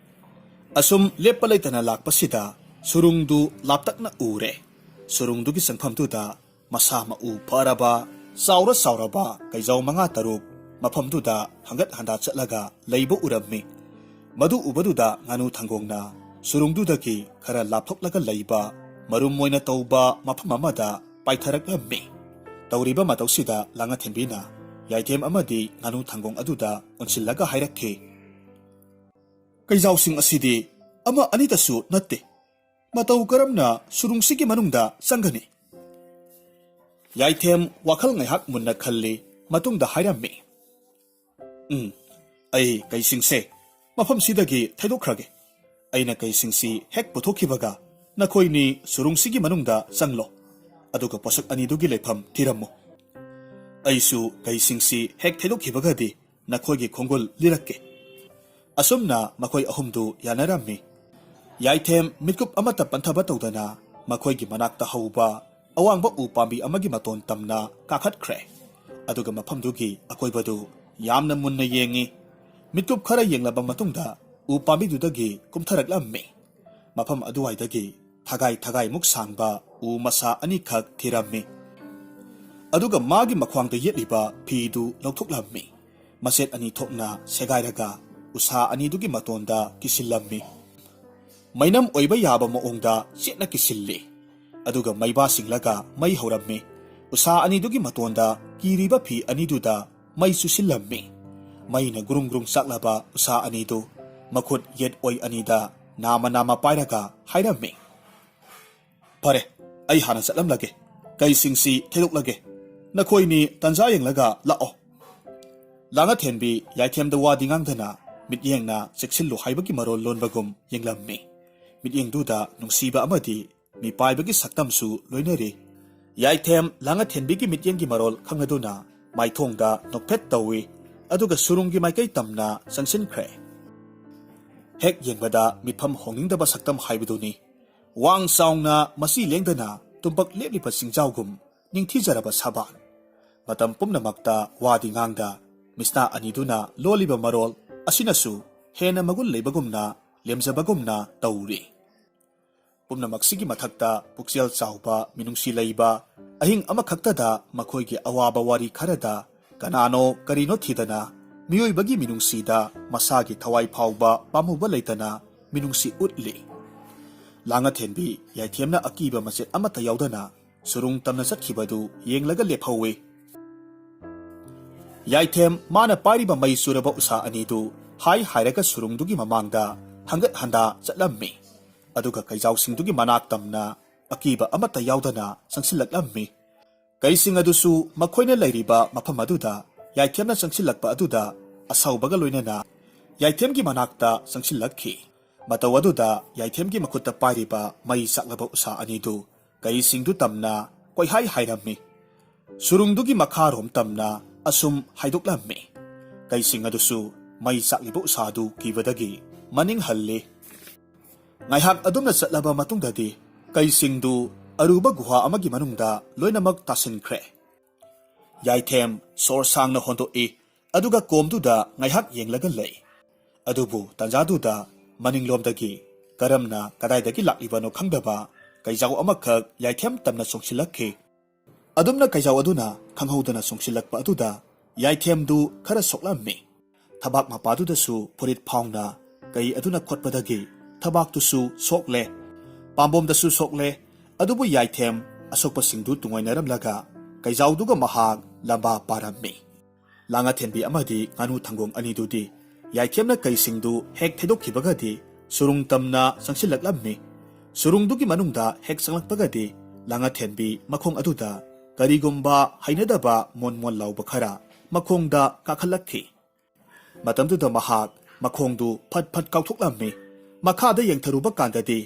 ꯑꯁꯨꯝ ꯂꯦꯞꯄ ꯂꯩꯇꯅ ꯂꯥꯛꯄꯁꯤꯗ ꯁꯨꯔꯨꯡꯗꯨ ꯂꯥꯞꯇꯛꯅ ꯎꯔꯦ꯫ ꯁꯨꯔꯨꯡꯗꯨꯒꯤ ꯆꯪꯐꯝꯗꯨꯗ ꯃꯁꯥ ꯃꯎ ꯐꯔꯕ, ꯆꯥꯎꯔ ꯆꯥꯎꯔꯕ ꯀꯩꯖꯥꯎ ꯃꯉꯥ ꯇꯔꯨꯛ ꯃꯐꯝꯗꯨꯗ ꯍꯪꯒꯠ ꯍꯟꯗꯥ ꯆꯠꯂꯒ ꯂꯩꯕ ꯎꯔꯝꯃꯤ꯫ ꯃꯗꯨ ꯎꯕꯗꯨꯗ ꯉꯥꯅꯨ ꯊꯪꯒꯣꯡꯅ ꯁꯨꯔꯨꯡꯗꯨꯗꯒꯤ ꯈꯔ ꯂꯥꯞꯊꯣꯛꯂꯒ ꯂꯩꯕ ꯃꯔꯨꯝ ꯑꯣꯏꯅ ꯇꯧꯕ ꯃꯐꯝ ꯑꯃꯗ ꯄꯥꯏꯊꯔꯛꯂꯝꯃꯤ꯫ ꯇꯧꯔꯤꯕ ꯃꯇꯧꯁꯤꯗ ꯂꯥꯡꯉꯊꯦꯟꯕꯤꯅ ꯌꯥꯏꯊꯦꯝ ꯑꯃꯗꯤ ꯉꯥꯅꯨ ꯊꯪꯒꯣꯡ ꯑꯗꯨꯗ ꯑꯣꯟꯁꯤꯜꯂꯒ ꯍꯥꯏꯔꯛꯈꯤ, "ꯀꯩꯖꯥꯎꯁꯤꯡ ꯑꯁꯤꯗꯤ ꯑꯃ ꯑꯅꯤꯗꯁꯨ ꯅꯠꯇꯦ꯫ ꯃꯇꯧ ꯀꯔꯝꯅ ꯁꯨꯔꯨꯡꯁꯤꯒꯤ ꯃꯅꯨꯡꯗ ꯆꯪꯒꯅꯤ?" ꯌꯥꯏꯊꯦꯝ ꯋꯥꯈꯜ ꯉꯥꯏꯍꯥꯛ ꯃꯨꯟꯅ ꯈꯜꯂꯤ, ꯃꯇꯨꯡꯗ ꯍꯥꯏꯔꯝꯃꯤ, "ꯎꯝ, ꯑꯩ ꯀꯩꯁꯤꯡꯁꯦ ꯃꯐꯝꯁꯤꯗꯒꯤ ꯊꯩꯗꯣꯛꯈ꯭ꯔꯒꯦ꯫ ꯑꯩꯅ ꯀꯩꯁꯤꯡꯁꯤ ꯍꯦꯛ ꯄꯨꯊꯣꯛꯈꯤꯕꯒ ꯅꯈꯣꯏꯅꯤ ꯁꯨꯔꯨꯡꯁꯤꯒꯤ ꯃꯅꯨꯡꯗ ꯆꯪꯂꯣ, ꯑꯗꯨꯒ ꯄꯣꯠꯁꯛ ꯑꯅꯤꯗꯨꯒꯤ ꯂꯩꯐꯝ ꯊꯤꯔꯝꯃꯨ꯫ ꯑꯩꯁꯨ ꯀꯩꯁꯤꯡꯁꯤ ꯍꯦꯛ ꯊꯩꯗꯣꯛꯈꯤꯕꯒꯗꯤ ꯅꯈꯣꯏꯒꯤ ꯈꯣꯡꯒꯨꯜ ꯂꯤꯔꯛꯀꯦ꯫" ꯑꯁꯨꯝꯅ ꯃꯈꯣꯏ ꯑꯍꯨꯝꯗꯨ ꯌꯥꯅꯔꯝꯃꯤ꯫ ꯌꯥꯏꯊꯦꯝ ꯃꯤꯠꯀꯨꯞ ꯑꯃꯠꯇ ꯄꯟꯊꯕ ꯇꯧꯗꯅ ꯃꯈꯣꯏꯒꯤ ꯃꯅꯥꯛꯇ ꯍꯧꯕ ꯑꯋꯥꯡꯕ ꯎ ꯄꯥꯝꯕꯤ ꯑꯃꯒꯤ ꯃꯇꯣꯟ ꯇꯝꯅ ꯀꯥꯈꯠꯈ꯭ꯔꯦ꯫ ꯑꯗꯨꯒ ꯃꯐꯝꯗꯨꯒꯤ ꯑꯀꯣꯏꯕꯗꯨ ꯌꯥꯝꯅ ꯃꯨꯟꯅ ꯌꯦꯡꯉꯤ꯫ ꯃꯤꯠꯀꯨꯞ ꯈꯔ ꯌꯦꯡꯂꯕ ꯃꯇꯨꯡꯗ ꯎ ꯄꯥꯝꯕꯤꯗꯨꯗꯒꯤ ꯀꯨꯝꯊꯔꯛꯂꯝꯃꯤ꯫ ꯃꯐꯝ ꯑꯗꯨꯋꯥꯏꯗꯒꯤ ꯊꯒꯥꯏ ꯊꯒꯥꯏꯃꯨꯛ ꯁꯥꯡꯕ ꯎ ꯃꯁꯥ ꯑꯅꯤꯈꯛ ꯊꯤꯔꯝꯃꯤ꯫ ꯑꯗꯨꯒ ꯃꯥꯒꯤ ꯃꯈ꯭ꯋꯥꯡꯗ ꯌꯦꯠꯂꯤꯕ ꯐꯤꯗꯨ ꯂꯧꯊꯣꯛꯂꯝꯃꯤ꯫ ꯃꯆꯦꯠ ꯑꯅꯤ ꯊꯣꯛꯅ ꯁꯦꯒꯥꯏꯔꯒ ꯎꯁꯥ ꯑꯅꯤꯗꯨꯒꯤ ꯃꯇꯣꯟꯗ ꯀꯤꯁꯤꯜꯂꯝꯃꯤ꯫ ꯃꯩꯅꯝ ꯑꯣꯏꯕ ꯌꯥꯕ ꯃꯑꯣꯡꯗ ꯆꯦꯠꯅ ꯀꯤꯁꯤꯜꯂꯤ꯫ ꯑꯗꯨꯒ ꯃꯩꯕꯥ ꯁꯤꯡꯂꯒ ꯃꯩ ꯍꯧꯔꯝꯃꯤ꯫ ꯎꯁꯥ ꯑꯅꯤꯗꯨꯒꯤ ꯃꯇꯣꯟꯗ ꯀꯤꯔꯤꯕ ꯐꯤ ꯑꯅꯤꯗꯨꯗ ꯃꯩ ꯆꯨꯁꯤꯜꯂꯝꯃꯤ꯫ ꯃꯩꯅ ꯒ꯭ꯔꯨꯡ ꯒ꯭ꯔꯨꯡ ꯆꯥꯛꯂꯕ ꯎꯁꯥ ꯑꯅꯤꯗꯨ ꯃꯈꯨꯠ ꯌꯦꯠ ꯑꯣꯏ ꯑꯅꯤꯗ ꯅꯥꯝꯃ ꯅꯥꯝꯃ ꯄꯥꯏꯔꯒ ꯍꯥꯏꯔꯝꯃꯤ, "ꯐꯔꯦ, ꯑꯩ ꯍꯥꯟꯅ ꯆꯠꯂꯝꯂꯒꯦ꯫ ꯀꯩꯁꯤꯡꯁꯤ ꯊꯩꯗꯣꯛꯂꯒꯦ꯫ ꯅꯈꯣꯏꯅꯤ ꯇꯟꯖꯥ ꯌꯦꯡꯂꯒ ꯂꯥꯛꯑꯣ꯫" ꯂꯥꯡꯉꯊꯦꯟꯕꯤ ꯌꯥꯏꯊꯦꯝꯗ ꯋꯥꯗꯤ ꯉꯥꯡꯗꯅ ꯃꯤꯠꯌꯦꯡꯅ ꯆꯦꯛꯁꯤꯜꯂꯨ ꯍꯥꯏꯕꯒꯤ ꯃꯔꯣꯜ ꯂꯣꯟꯕꯒꯨꯝ ꯌꯦꯡꯂꯝꯃꯤ꯫ ꯃꯤꯠꯌꯦꯡꯗꯨꯗ ꯅꯨꯡꯁꯤꯕ ꯑꯃꯗꯤ ꯃꯤꯄꯥꯏꯕꯒꯤ ꯁꯛꯇꯝꯁꯨ ꯂꯣꯏꯅꯔꯤ꯫ ꯌꯥꯏꯊꯦꯝ ꯂꯥꯡꯉꯊꯦꯟꯕꯤꯒꯤ ꯃꯤꯠꯌꯦꯡꯒꯤ ꯃꯔꯣꯜ ꯈꯪꯂꯗꯨꯅ ꯃꯥꯏꯊꯣꯡꯗ ꯅꯣꯛꯐꯦꯠ ꯇꯧꯏ, ꯑꯗꯨꯒ ꯁꯨꯔꯨꯡꯒꯤ ꯃꯥꯏꯀꯩ ꯇꯝꯅ ꯆꯪꯁꯤꯟꯈ꯭ꯔꯦ꯫ ꯍꯦꯛ ꯌꯦꯡꯕꯗ ꯃꯤꯠꯐꯝ ꯍꯣꯡꯅꯤꯡꯗꯕ ꯁꯛꯇꯝ ꯍꯥꯏꯕꯗꯨꯅꯤ꯫ ꯋꯥꯡ ꯆꯥꯎꯅ ꯃꯆꯤ ꯂꯦꯡꯗꯅ ꯇꯨꯝꯄꯛ ꯂꯦꯞꯂꯤꯕ ꯆꯤꯡꯖꯥꯎꯒꯨꯝ ꯅꯤꯡꯊꯤꯖꯔꯕ ꯁꯕꯥꯟ꯫ ꯃꯇꯝ ꯄꯨꯝꯅꯃꯛꯇ ꯋꯥꯗꯤ ꯉꯥꯡꯗ ꯃꯤꯁꯅꯥ ꯑꯅꯤꯗꯨꯅ ꯂꯣꯜꯂꯤꯕ ꯃꯔꯣꯜ ꯑꯁꯤꯅꯁꯨ ꯍꯦꯟꯅ ꯃꯒꯨꯟ ꯂꯩꯕꯒꯨꯝꯅ, ꯂꯦꯝꯖꯕꯒꯨꯝꯅ ꯇꯧꯔꯤ꯫ ꯄꯨꯝꯅꯃꯛꯁꯤꯒꯤ ꯃꯊꯛꯇ ꯄꯨꯛꯆꯦꯜ ꯆꯥꯎꯕ, ꯃꯤꯅꯨꯡꯁꯤ ꯂꯩꯕ, ꯑꯍꯤꯡ ꯑꯃꯈꯛꯇꯗ ꯃꯈꯣꯏꯒꯤ ꯑꯋꯥꯕ ꯋꯥꯔꯤ ꯈꯔꯗ ꯀꯅꯥꯅꯣ ꯀꯔꯤꯅꯣ ꯊꯤꯗꯅ ꯃꯤꯑꯣꯏꯕꯒꯤ ꯃꯤꯅꯨꯡꯁꯤꯗ ꯃꯁꯥꯒꯤ ꯊꯋꯥꯏ ꯐꯥꯎꯕ ꯄꯥꯝꯃꯨꯕ ꯂꯩꯇꯅ ꯃꯤꯅꯨꯡꯁꯤ ꯎꯠꯂꯤ꯫ ꯂꯥꯡꯉꯊꯦꯟꯕꯤ ꯌꯥꯏꯊꯦꯝꯅ ꯑꯀꯤꯕ ꯃꯆꯦꯠ ꯑꯃꯠꯇ ꯌꯥꯎꯗꯅ ꯁꯨꯔꯨꯡ ꯇꯝꯅ ꯆꯠꯈꯤꯕꯗꯨ ꯌꯦꯡꯂꯒ ꯂꯦꯞꯍꯧꯏ꯫ ꯌꯥꯏꯊꯦꯝ ꯃꯥꯅ ꯄꯥꯏꯔꯤꯕ ꯃꯩ ꯆꯨꯔꯕ ꯎꯁꯥ ꯑꯅꯤꯗꯨ ꯍꯥꯏ ꯍꯥꯏꯔꯒ ꯁꯨꯔꯨꯡꯗꯨꯒꯤ ꯃꯃꯥꯡꯗ ꯍꯪꯒꯠ ꯍꯟꯗꯥ ꯆꯠꯂꯝꯃꯤ꯫ ꯑꯗꯨꯒ ꯀꯩꯖꯥꯎꯁꯤꯡꯗꯨꯒꯤ ꯃꯅꯥꯛ ꯇꯝꯅ ꯑꯀꯤꯕ ꯑꯃꯠꯇ ꯌꯥꯎꯗꯅ ꯆꯪꯁꯤꯜꯂꯛꯂꯝꯃꯤ꯫ ꯀꯩꯁꯤꯡ ꯑꯗꯨꯁꯨ ꯃꯈꯣꯏꯅ ꯂꯩꯔꯤꯕ ꯃꯐꯝ ꯑꯗꯨꯗ ꯌꯥꯏꯊꯦꯝꯅ ꯆꯪꯁꯤꯜꯂꯛꯄ ꯑꯗꯨꯗ ꯑꯁꯥꯎꯕꯒ ꯂꯣꯏꯅꯅ ꯌꯥꯏꯊꯦꯝꯒꯤ ꯃꯅꯥꯛꯇ ꯆꯪꯁꯤꯜꯂꯛꯈꯤ꯫ ꯃꯇꯧ ꯑꯗꯨꯗ ꯌꯥꯏꯊꯦꯝꯒꯤ ꯃꯈꯨꯠꯇ ꯄꯥꯏꯔꯤꯕ ꯃꯩ ꯆꯥꯛꯂꯕ ꯎꯁꯥ ꯑꯅꯤꯗꯨ ꯀꯩꯁꯤꯡꯗꯨ ꯇꯝꯅ ꯀꯣꯏꯍꯥꯏ ꯍꯥꯏꯔꯝꯃꯤ꯫ ꯁꯨꯔꯨꯡꯗꯨꯒꯤ ꯃꯈꯥꯔꯣꯝ ꯇꯝꯅ ꯑꯁꯨꯝ ꯍꯥꯏꯗꯣꯛꯂꯝꯃꯤ꯫ ꯀꯩꯁꯤꯡ ꯑꯗꯨꯁꯨ ꯃꯩ ꯆꯥꯛꯂꯤꯕ ꯎꯁꯥꯗꯨ ꯀꯤꯕꯗꯒꯤ ꯃꯅꯤꯡ ꯍꯜꯂꯤ꯫ ꯉꯥꯏꯍꯥꯛ ꯑꯗꯨꯝꯅ ꯆꯠꯂꯕ ꯃꯇꯨꯡꯗꯗꯤ ꯀꯩꯁꯤꯡꯗꯨ ꯑꯔꯨꯕ ꯒꯨꯍꯥ ꯑꯃꯒꯤ ꯃꯅꯨꯡꯗ ꯂꯣꯏꯅꯃꯛ ꯇꯥꯁꯤꯟꯈ꯭ꯔꯦ꯫ ꯌꯥꯏꯊꯦꯝ ꯁꯣꯔ ꯁꯥꯡꯅ ꯍꯣꯟꯗꯣꯛꯏ, ꯑꯗꯨꯒ ꯀꯣꯝꯗꯨꯗ ꯉꯥꯏꯍꯥꯛ ꯌꯦꯡꯂꯒ ꯂꯩ꯫ ꯑꯗꯨꯕꯨ ꯇꯥꯟꯖꯥꯗꯨꯗ ꯃꯅꯤꯡꯂꯣꯝꯗꯒꯤ ꯀꯔꯝꯅ ꯀꯗꯥꯏꯗꯒꯤ ꯂꯥꯛꯂꯤꯕꯅꯣ ꯈꯪꯗꯕ ꯀꯩꯖꯥꯎ ꯑꯃꯈꯛ ꯌꯥꯏꯊꯦꯝ ꯇꯝꯅ ꯆꯣꯡꯁꯤꯜꯂꯛꯈꯤ꯫ ꯑꯗꯨꯝꯅ ꯀꯩꯖꯥꯎ ꯑꯗꯨꯅ ꯈꯪꯍꯧꯗꯅ ꯆꯣꯡꯁꯤꯜꯂꯛꯄ ꯑꯗꯨꯗ ꯌꯥꯏꯊꯦꯝꯗꯨ ꯈꯔ ꯁꯣꯛꯂꯝꯃꯤ꯫ ꯊꯕꯥꯛ ꯃꯄꯥꯗꯨꯗꯁꯨ ꯐꯨꯔꯤꯠ ꯐꯥꯎꯅ ꯀꯩ ꯑꯗꯨꯅ ꯈꯣꯠꯄꯗꯒꯤ ꯊꯕꯥꯛꯇꯨꯁꯨ ꯁꯣꯛꯂꯦ꯫ ꯄꯥꯝꯕꯣꯝꯗꯁꯨ ꯁꯣꯛꯂꯦ꯫ ꯑꯗꯨꯕꯨ ꯌꯥꯏꯊꯦꯝ ꯑꯁꯣꯛꯄꯁꯤꯡꯗꯨ ꯇꯨꯡꯑꯣꯏꯅꯔꯝꯂꯒ ꯀꯩꯖꯥꯎꯗꯨꯒ ꯃꯍꯥꯛ ꯂꯝꯕꯥ ꯄꯥꯔꯝꯃꯤ꯫ ꯂꯥꯡꯉꯊꯦꯟꯕꯤ ꯑꯃꯗꯤ ꯉꯥꯅꯨ ꯊꯪꯒꯣꯡ ꯑꯅꯤꯗꯨꯗꯤ ꯌꯥꯏꯊꯦꯝꯅ ꯀꯩꯁꯤꯡꯗꯨ ꯍꯦꯛ ꯊꯩꯗꯣꯛꯈꯤꯕꯒꯗꯤ ꯁꯨꯔꯨꯡ ꯇꯝꯅ ꯆꯪꯁꯤꯜꯂꯛꯂꯝꯃꯤ꯫ ꯁꯨꯔꯨꯡꯗꯨꯒꯤ ꯃꯅꯨꯡꯗ ꯍꯦꯛ ꯆꯪꯂꯛꯄꯒꯗꯤ ꯂꯥꯡꯉꯊꯦꯟꯕꯤ ꯃꯈꯣꯡ ꯑꯗꯨꯗ ꯀꯔꯤꯒꯨꯝꯕ ꯍꯩꯅꯗꯕ ꯃꯣꯟ ꯃꯣꯟ ꯂꯥꯎꯕ ꯈꯔ ꯃꯈꯣꯡꯗ ꯀꯥꯈꯠꯂꯛꯈꯤ꯫ ꯃꯇꯝꯗꯨꯗ ꯃꯍꯥꯛ ꯃꯈꯣꯡꯗꯨ ꯐꯠ ꯐꯠ ꯀꯥꯎꯊꯣꯛꯂꯝꯃꯤ꯫ ꯃꯈꯥꯗ ꯌꯦꯡꯊꯔꯨꯕ ꯀꯥꯟꯗꯗꯤ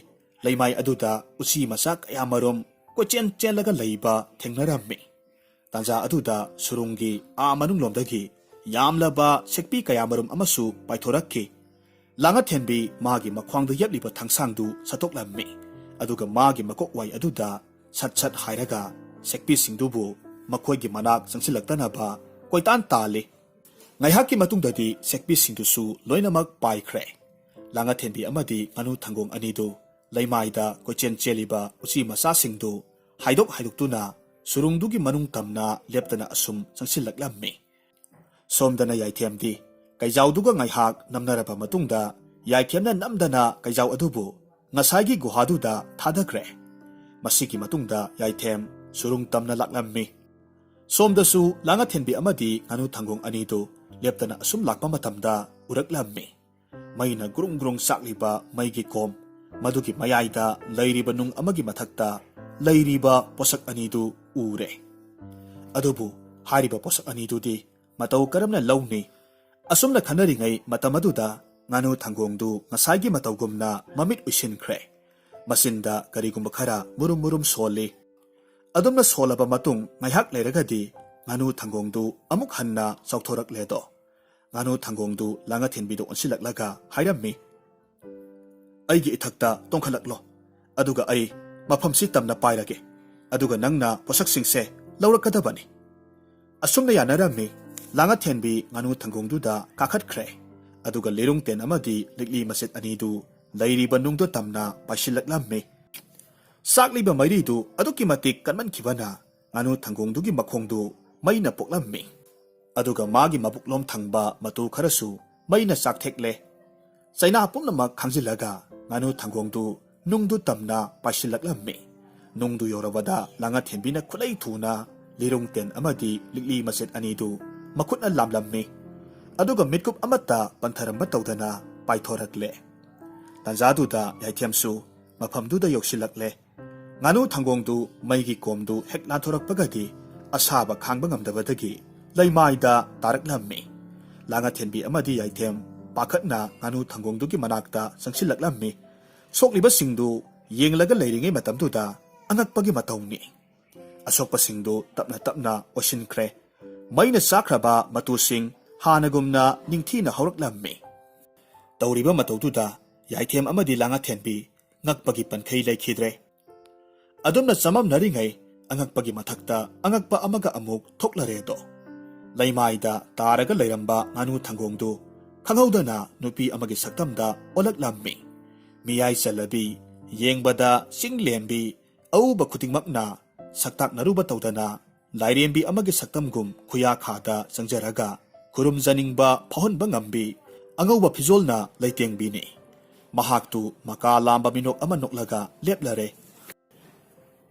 ꯂꯩꯃꯥꯏ ꯑꯗꯨꯗ ꯎꯆꯤ ꯃꯆꯥ ꯀꯌꯥꯃꯔꯨꯝ ꯀꯣꯏꯆꯦꯟ ꯆꯦꯜꯂꯒ ꯂꯩꯕ ꯊꯦꯡꯅꯔꯝꯃꯤ꯫ ꯇꯥꯟꯖꯥ ꯑꯗꯨꯗ ꯁꯨꯔꯨꯡꯒꯤ ꯑꯥ ꯃꯅꯨꯡꯂꯣꯝꯗꯒꯤ ꯌꯥꯝꯂꯕ ꯁꯦꯛꯄꯤ ꯀꯌꯥꯃꯔꯨꯝ ꯑꯃꯁꯨ ꯄꯥꯏꯊꯣꯔꯛꯈꯤ꯫ ꯂꯥꯡꯉꯊꯦꯟꯕꯤ ꯃꯥꯒꯤ ꯃꯈ꯭ꯋꯥꯡꯗ ꯌꯦꯞꯂꯤꯕ ꯊꯥꯡꯁꯥꯡꯗꯨ ꯁꯠꯇꯣꯛꯂꯝꯃꯤ꯫ ꯑꯗꯨꯒ ꯃꯥꯒꯤ ꯃꯀꯣꯛ ꯋꯥꯏ ꯑꯗꯨꯗ ꯁꯠ ꯁꯠ ꯍꯥꯏꯔꯒ ꯁꯦꯛꯄꯤꯁꯤꯡꯗꯨꯕꯨ ꯃꯈꯣꯏꯒꯤ ꯃꯅꯥꯛ ꯆꯪꯁꯤꯜꯂꯛꯇꯅꯕ ꯀꯣꯏꯇꯥꯟ ꯇꯥꯜꯂꯤ꯫ ꯉꯥꯏꯍꯥꯛꯀꯤ ꯃꯇꯨꯡꯗꯗꯤ ꯁꯦꯛꯄꯤꯁꯤꯡꯗꯨꯁꯨ ꯂꯣꯏꯅꯃꯛ ꯄꯥꯏꯈ꯭ꯔꯦ꯫ ꯂꯥꯡꯉꯊꯦꯟꯕꯤ ꯑꯃꯗꯤ ꯉꯥꯅꯨ ꯊꯪꯒꯣꯡ ꯑꯅꯤꯗꯨ ꯂꯩꯃꯥꯏꯗ ꯀꯣꯏꯆꯦꯟ ꯆꯦꯜꯂꯤꯕ ꯎꯆꯤ ꯃꯆꯥꯁꯤꯡꯗꯨ ꯍꯥꯏꯗꯣꯛ ꯍꯥꯏꯗꯣꯛꯇꯨꯅ ꯁꯨꯔꯨꯡꯗꯨꯒꯤ ꯃꯅꯨꯡ ꯇꯝꯅ ꯂꯦꯞꯇꯅ ꯑꯁꯨꯝ ꯆꯪꯁꯤꯜꯂꯛꯂꯝꯃꯤ꯫ ꯁꯣꯝꯗꯅ ꯌꯥꯏꯊꯦꯝꯗꯤ ꯀꯩꯖꯥꯎꯗꯨꯒ ꯉꯥꯏꯍꯥꯛ ꯅꯝꯅꯔꯕ ꯃꯇꯨꯡꯗ ꯌꯥꯏꯊꯦꯝꯅ ꯅꯝꯗꯅ ꯀꯩꯖꯥꯎ ꯑꯗꯨꯕꯨ ꯉꯁꯥꯏꯒꯤ ꯒꯨꯍꯥꯗꯨꯗ ꯊꯥꯗꯈ꯭ꯔꯦ꯫ ꯃꯁꯤꯒꯤ ꯃꯇꯨꯡꯗ ꯌꯥꯏꯊꯦꯝ ꯁꯨꯔꯨꯡ ꯇꯝꯅ ꯂꯥꯛꯂꯝꯃꯤ꯫ ꯁꯣꯝꯗꯁꯨ ꯂꯥꯡꯉꯊꯦꯟꯕꯤ ꯑꯃꯗꯤ ꯉꯥꯅꯨ ꯊꯪꯒꯣꯡ ꯑꯅꯤꯗꯨ ꯂꯦꯞꯇꯅ ꯑꯁꯨꯝ ꯂꯥꯛꯄ ꯃꯇꯝꯗ ꯎꯔꯛꯂꯝꯃꯤ꯫ ꯃꯩꯅ ꯒ꯭ꯔꯨꯡ ꯒ꯭ꯔꯨꯡ ꯆꯥꯛꯂꯤꯕ ꯃꯩꯒꯤ ꯀꯣꯝ, ꯃꯗꯨꯒꯤ ꯃꯌꯥꯏꯗ ꯂꯩꯔꯤꯕ ꯅꯨꯡ ꯑꯃꯒꯤ ꯃꯊꯛꯇ ꯂꯩꯔꯤꯕ ꯄꯣꯠꯁꯛ ꯑꯅꯤꯗꯨ ꯎꯔꯦ꯫ ꯑꯗꯨꯕꯨ ꯍꯥꯏꯔꯤꯕ ꯄꯣꯠꯁꯛ ꯑꯅꯤꯗꯨꯗꯤ ꯃꯇꯧ ꯀꯔꯝꯅ ꯂꯧꯅꯤ? ꯑꯁꯨꯝꯅ ꯈꯟꯅꯔꯤꯉꯩ ꯃꯇꯝ ꯑꯗꯨꯗ ꯉꯥꯅꯨ ꯊꯪꯒꯣꯡꯗꯨ ꯉꯁꯥꯏꯒꯤ ꯃꯇꯧꯒꯨꯝꯅ ꯃꯃꯤꯠ ꯎꯏꯁꯤꯟꯈ꯭ꯔꯦ꯫ ꯃꯆꯤꯟꯗ ꯀꯔꯤꯒꯨꯝꯕ ꯈꯔ ꯃꯨꯔꯨꯝ ꯃꯨꯔꯨꯝ ꯁꯣꯜꯂꯤ꯫ ꯑꯗꯨꯝꯅ ꯁꯣꯜꯂꯕ ꯃꯇꯨꯡ ꯉꯥꯏꯍꯥꯛ ꯂꯩꯔꯒꯗꯤ ꯉꯥꯅꯨ ꯊꯪꯒꯣꯡꯗꯨ ꯑꯃꯨꯛ ꯍꯟꯅ ꯆꯥꯎꯊꯣꯔꯛꯂꯦꯗꯣ꯫ ꯉꯥꯅꯨ ꯊꯪꯒꯣꯡꯗꯨ ꯂꯥꯡꯉꯊꯦꯟꯕꯤꯗ ꯑꯣꯟꯁꯤꯜꯂꯛꯂꯒ ꯍꯥꯏꯔꯝꯃꯤ, "ꯑꯩꯒꯤ ꯏꯊꯛꯇ ꯇꯣꯡꯈꯠꯂꯛꯂꯣ, ꯑꯗꯨꯒ ꯑꯩ ꯃꯐꯝꯁꯤ ꯇꯝꯅ ꯄꯥꯏꯔꯒꯦ, ꯑꯗꯨꯒ ꯅꯪꯅ ꯄꯣꯠꯁꯛꯁꯤꯡꯁꯦ ꯂꯧꯔꯛꯀꯗꯕꯅꯤ"꯫ ꯑꯁꯨꯝꯅ ꯌꯥꯅꯔꯝꯃꯤ꯫ ꯂꯥꯡꯉꯊꯦꯟꯕꯤ ꯉꯥꯅꯨ ꯊꯪꯒꯣꯡꯗꯨꯗ ꯀꯥꯈꯠꯈ꯭ꯔꯦ, ꯑꯗꯨꯒ ꯂꯤꯔꯨꯡ ꯇꯦꯟ ꯑꯃꯗꯤ ꯂꯤꯛꯂꯤ ꯃꯆꯦꯠ ꯑꯅꯤꯗꯨ ꯂꯩꯔꯤꯕ ꯅꯨꯡꯗꯨ ꯇꯝꯅ ꯄꯥꯏꯁꯤꯜꯂꯛꯂꯝꯃꯤ꯫ ꯆꯥꯛꯂꯤꯕ ꯃꯩꯔꯤꯗꯨ ꯑꯗꯨꯛꯀꯤ ꯃꯇꯤꯛ ꯀꯟꯃꯟꯈꯤꯕꯅ ꯉꯥꯅꯨ ꯊꯪꯒꯣꯡꯗꯨꯒꯤ ꯃꯈꯣꯡꯗꯨ ꯃꯩꯅ ꯄꯣꯛꯂꯝꯃꯤ꯫ ꯑꯗꯨꯒ ꯃꯥꯒꯤ ꯃꯕꯨꯛꯂꯣꯝ ꯊꯪꯕ ꯃꯇꯨ ꯈꯔꯁꯨ ꯃꯩꯅ ꯆꯥꯛꯊꯦꯛꯂꯦ꯫ ꯆꯩꯅꯥ ꯄꯨꯝꯅꯃꯛ ꯈꯥꯡꯖꯤꯜꯂꯒ ꯉꯥꯅꯨ ꯊꯪꯒꯣꯡꯗꯨ ꯅꯨꯡꯗꯨ ꯇꯝꯅ ꯄꯥꯏꯁꯤꯜꯂꯛꯂꯝꯃꯤ꯫ ꯅꯨꯡꯗꯨ ꯌꯧꯔꯕꯗ ꯂꯥꯡꯉꯊꯦꯟꯕꯤꯅ ꯈꯨꯠꯂꯩ ꯊꯨꯅ ꯂꯤꯔꯨꯡ ꯇꯦꯟ ꯑꯃꯗꯤ ꯂꯤꯛꯂꯤ ꯃꯆꯦꯠ ꯑꯅꯤꯗꯨ ꯃꯈꯨꯠꯅ ꯂꯥꯝꯂꯝꯃꯤ꯫ ꯑꯗꯨꯒ ꯃꯤꯠꯀꯨꯞ ꯑꯃꯠꯇ ꯄꯟꯊꯔꯝꯕ ꯇꯧꯗꯅ ꯄꯥꯏꯊꯣꯔꯛꯂꯦ꯫ ꯇꯥꯟꯖꯥꯗꯨꯗ ꯌꯥꯏꯊꯦꯝꯁꯨ ꯃꯐꯝꯗꯨꯗ ꯌꯧꯁꯤꯜꯂꯛꯂꯦ꯫ ꯉꯥꯅꯨ ꯊꯪꯒꯣꯡꯗꯨ ꯃꯩꯒꯤ ꯀꯣꯝꯗꯨ ꯍꯦꯛ ꯂꯥꯟꯊꯣꯔꯛꯄꯒꯗꯤ ꯑꯁꯥꯕ ꯈꯥꯡꯕ ꯉꯝꯗꯕꯗꯒꯤ ꯂꯩꯃꯥꯏꯗ ꯇꯥꯔꯛꯂꯝꯃꯤ꯫ ꯂꯥꯡꯉꯊꯦꯟꯕꯤ ꯑꯃꯗꯤ ꯌꯥꯏꯊꯦꯝ ꯄꯥꯈꯠꯅ ꯉꯥꯅꯨ ꯊꯪꯒꯣꯡꯗꯨꯒꯤ ꯃꯅꯥꯛꯇ ꯆꯪꯁꯤꯜꯂꯛꯂꯝꯃꯤ꯫ ꯁꯣꯛꯂꯤꯕꯁꯤꯡꯗꯨ ꯌꯦꯡꯂꯒ ꯂꯩꯔꯤꯉꯩ ꯃꯇꯝꯗꯨꯗ ꯑꯉꯛꯄꯒꯤ ꯃꯇꯧꯅꯤ꯫ ꯑꯁꯣꯛꯄꯁꯤꯡꯗꯨ ꯇꯞꯅ ꯇꯞꯅ ꯑꯣꯏꯁꯤꯟꯈ꯭ꯔꯦ꯫ ꯃꯩꯅ ꯆꯥꯛꯈ꯭ꯔꯕ ꯃꯇꯨꯁꯤꯡ ꯍꯥꯟꯅꯒꯨꯝꯅ ꯅꯤꯡꯊꯤꯅ ꯍꯧꯔꯛꯂꯝꯃꯤ꯫ ꯇꯧꯔꯤꯕ ꯃꯇꯧꯗꯨꯗ ꯌꯥꯏꯊꯦꯝ ꯑꯃꯗꯤ ꯂꯥꯡꯉꯊꯦꯟꯕꯤ ꯉꯛꯄꯒꯤ ꯄꯟꯈꯩ ꯂꯩꯈꯤꯗ꯭ꯔꯦ꯫ ꯑꯗꯨꯝꯅ ꯆꯃꯝꯅꯔꯤꯉꯩ ꯑꯉꯛꯄꯒꯤ ꯃꯊꯛꯇ ꯑꯉꯛꯄ ꯑꯃꯒ ꯑꯃꯨꯛ ꯊꯣꯛꯂꯔꯦꯗꯣ꯫ ꯂꯩꯃꯥꯏꯗ ꯇꯥꯔꯒ ꯂꯩꯔꯝꯕ ꯉꯥꯅꯨ ꯊꯪꯒꯣꯡꯗꯨ ꯈꯪꯍꯧꯗꯅ ꯅꯨꯄꯤ ꯑꯃꯒꯤ ꯁꯛꯇꯝꯗ ꯑꯣꯜꯂꯛꯂꯝꯃꯤ꯫ ꯃꯤꯌꯥꯏ ꯆꯜꯂꯕꯤ ꯌꯦꯡꯕꯗ ꯆꯤꯡ ꯂꯦꯝꯕꯤ ꯑꯎꯕ ꯈꯨꯗꯤꯡꯃꯛꯅ ꯁꯛꯇꯥꯛꯅꯔꯨꯕ ꯇꯧꯗꯅ ꯂꯥꯏꯔꯦꯝꯕꯤ ꯑꯃꯒꯤ ꯁꯛꯇꯝꯒꯨꯝ ꯈꯨꯌꯥꯈꯥꯗ ꯆꯪꯖꯔꯒ ꯈꯨꯔꯨꯝꯖꯅꯤꯡꯕ ꯐꯥꯎꯍꯟꯕ ꯉꯝꯕꯤ ꯑꯉꯧꯕ ꯐꯤꯖꯣꯜꯅ ꯂꯩꯇꯦꯡꯕꯤꯅꯤ꯫ ꯃꯍꯥꯛꯇꯨ ꯃꯀꯥ ꯂꯥꯝꯕ ꯃꯤꯅꯣꯛ ꯑꯃ ꯅꯣꯛꯂꯒ ꯂꯦꯞꯂꯔꯦ꯫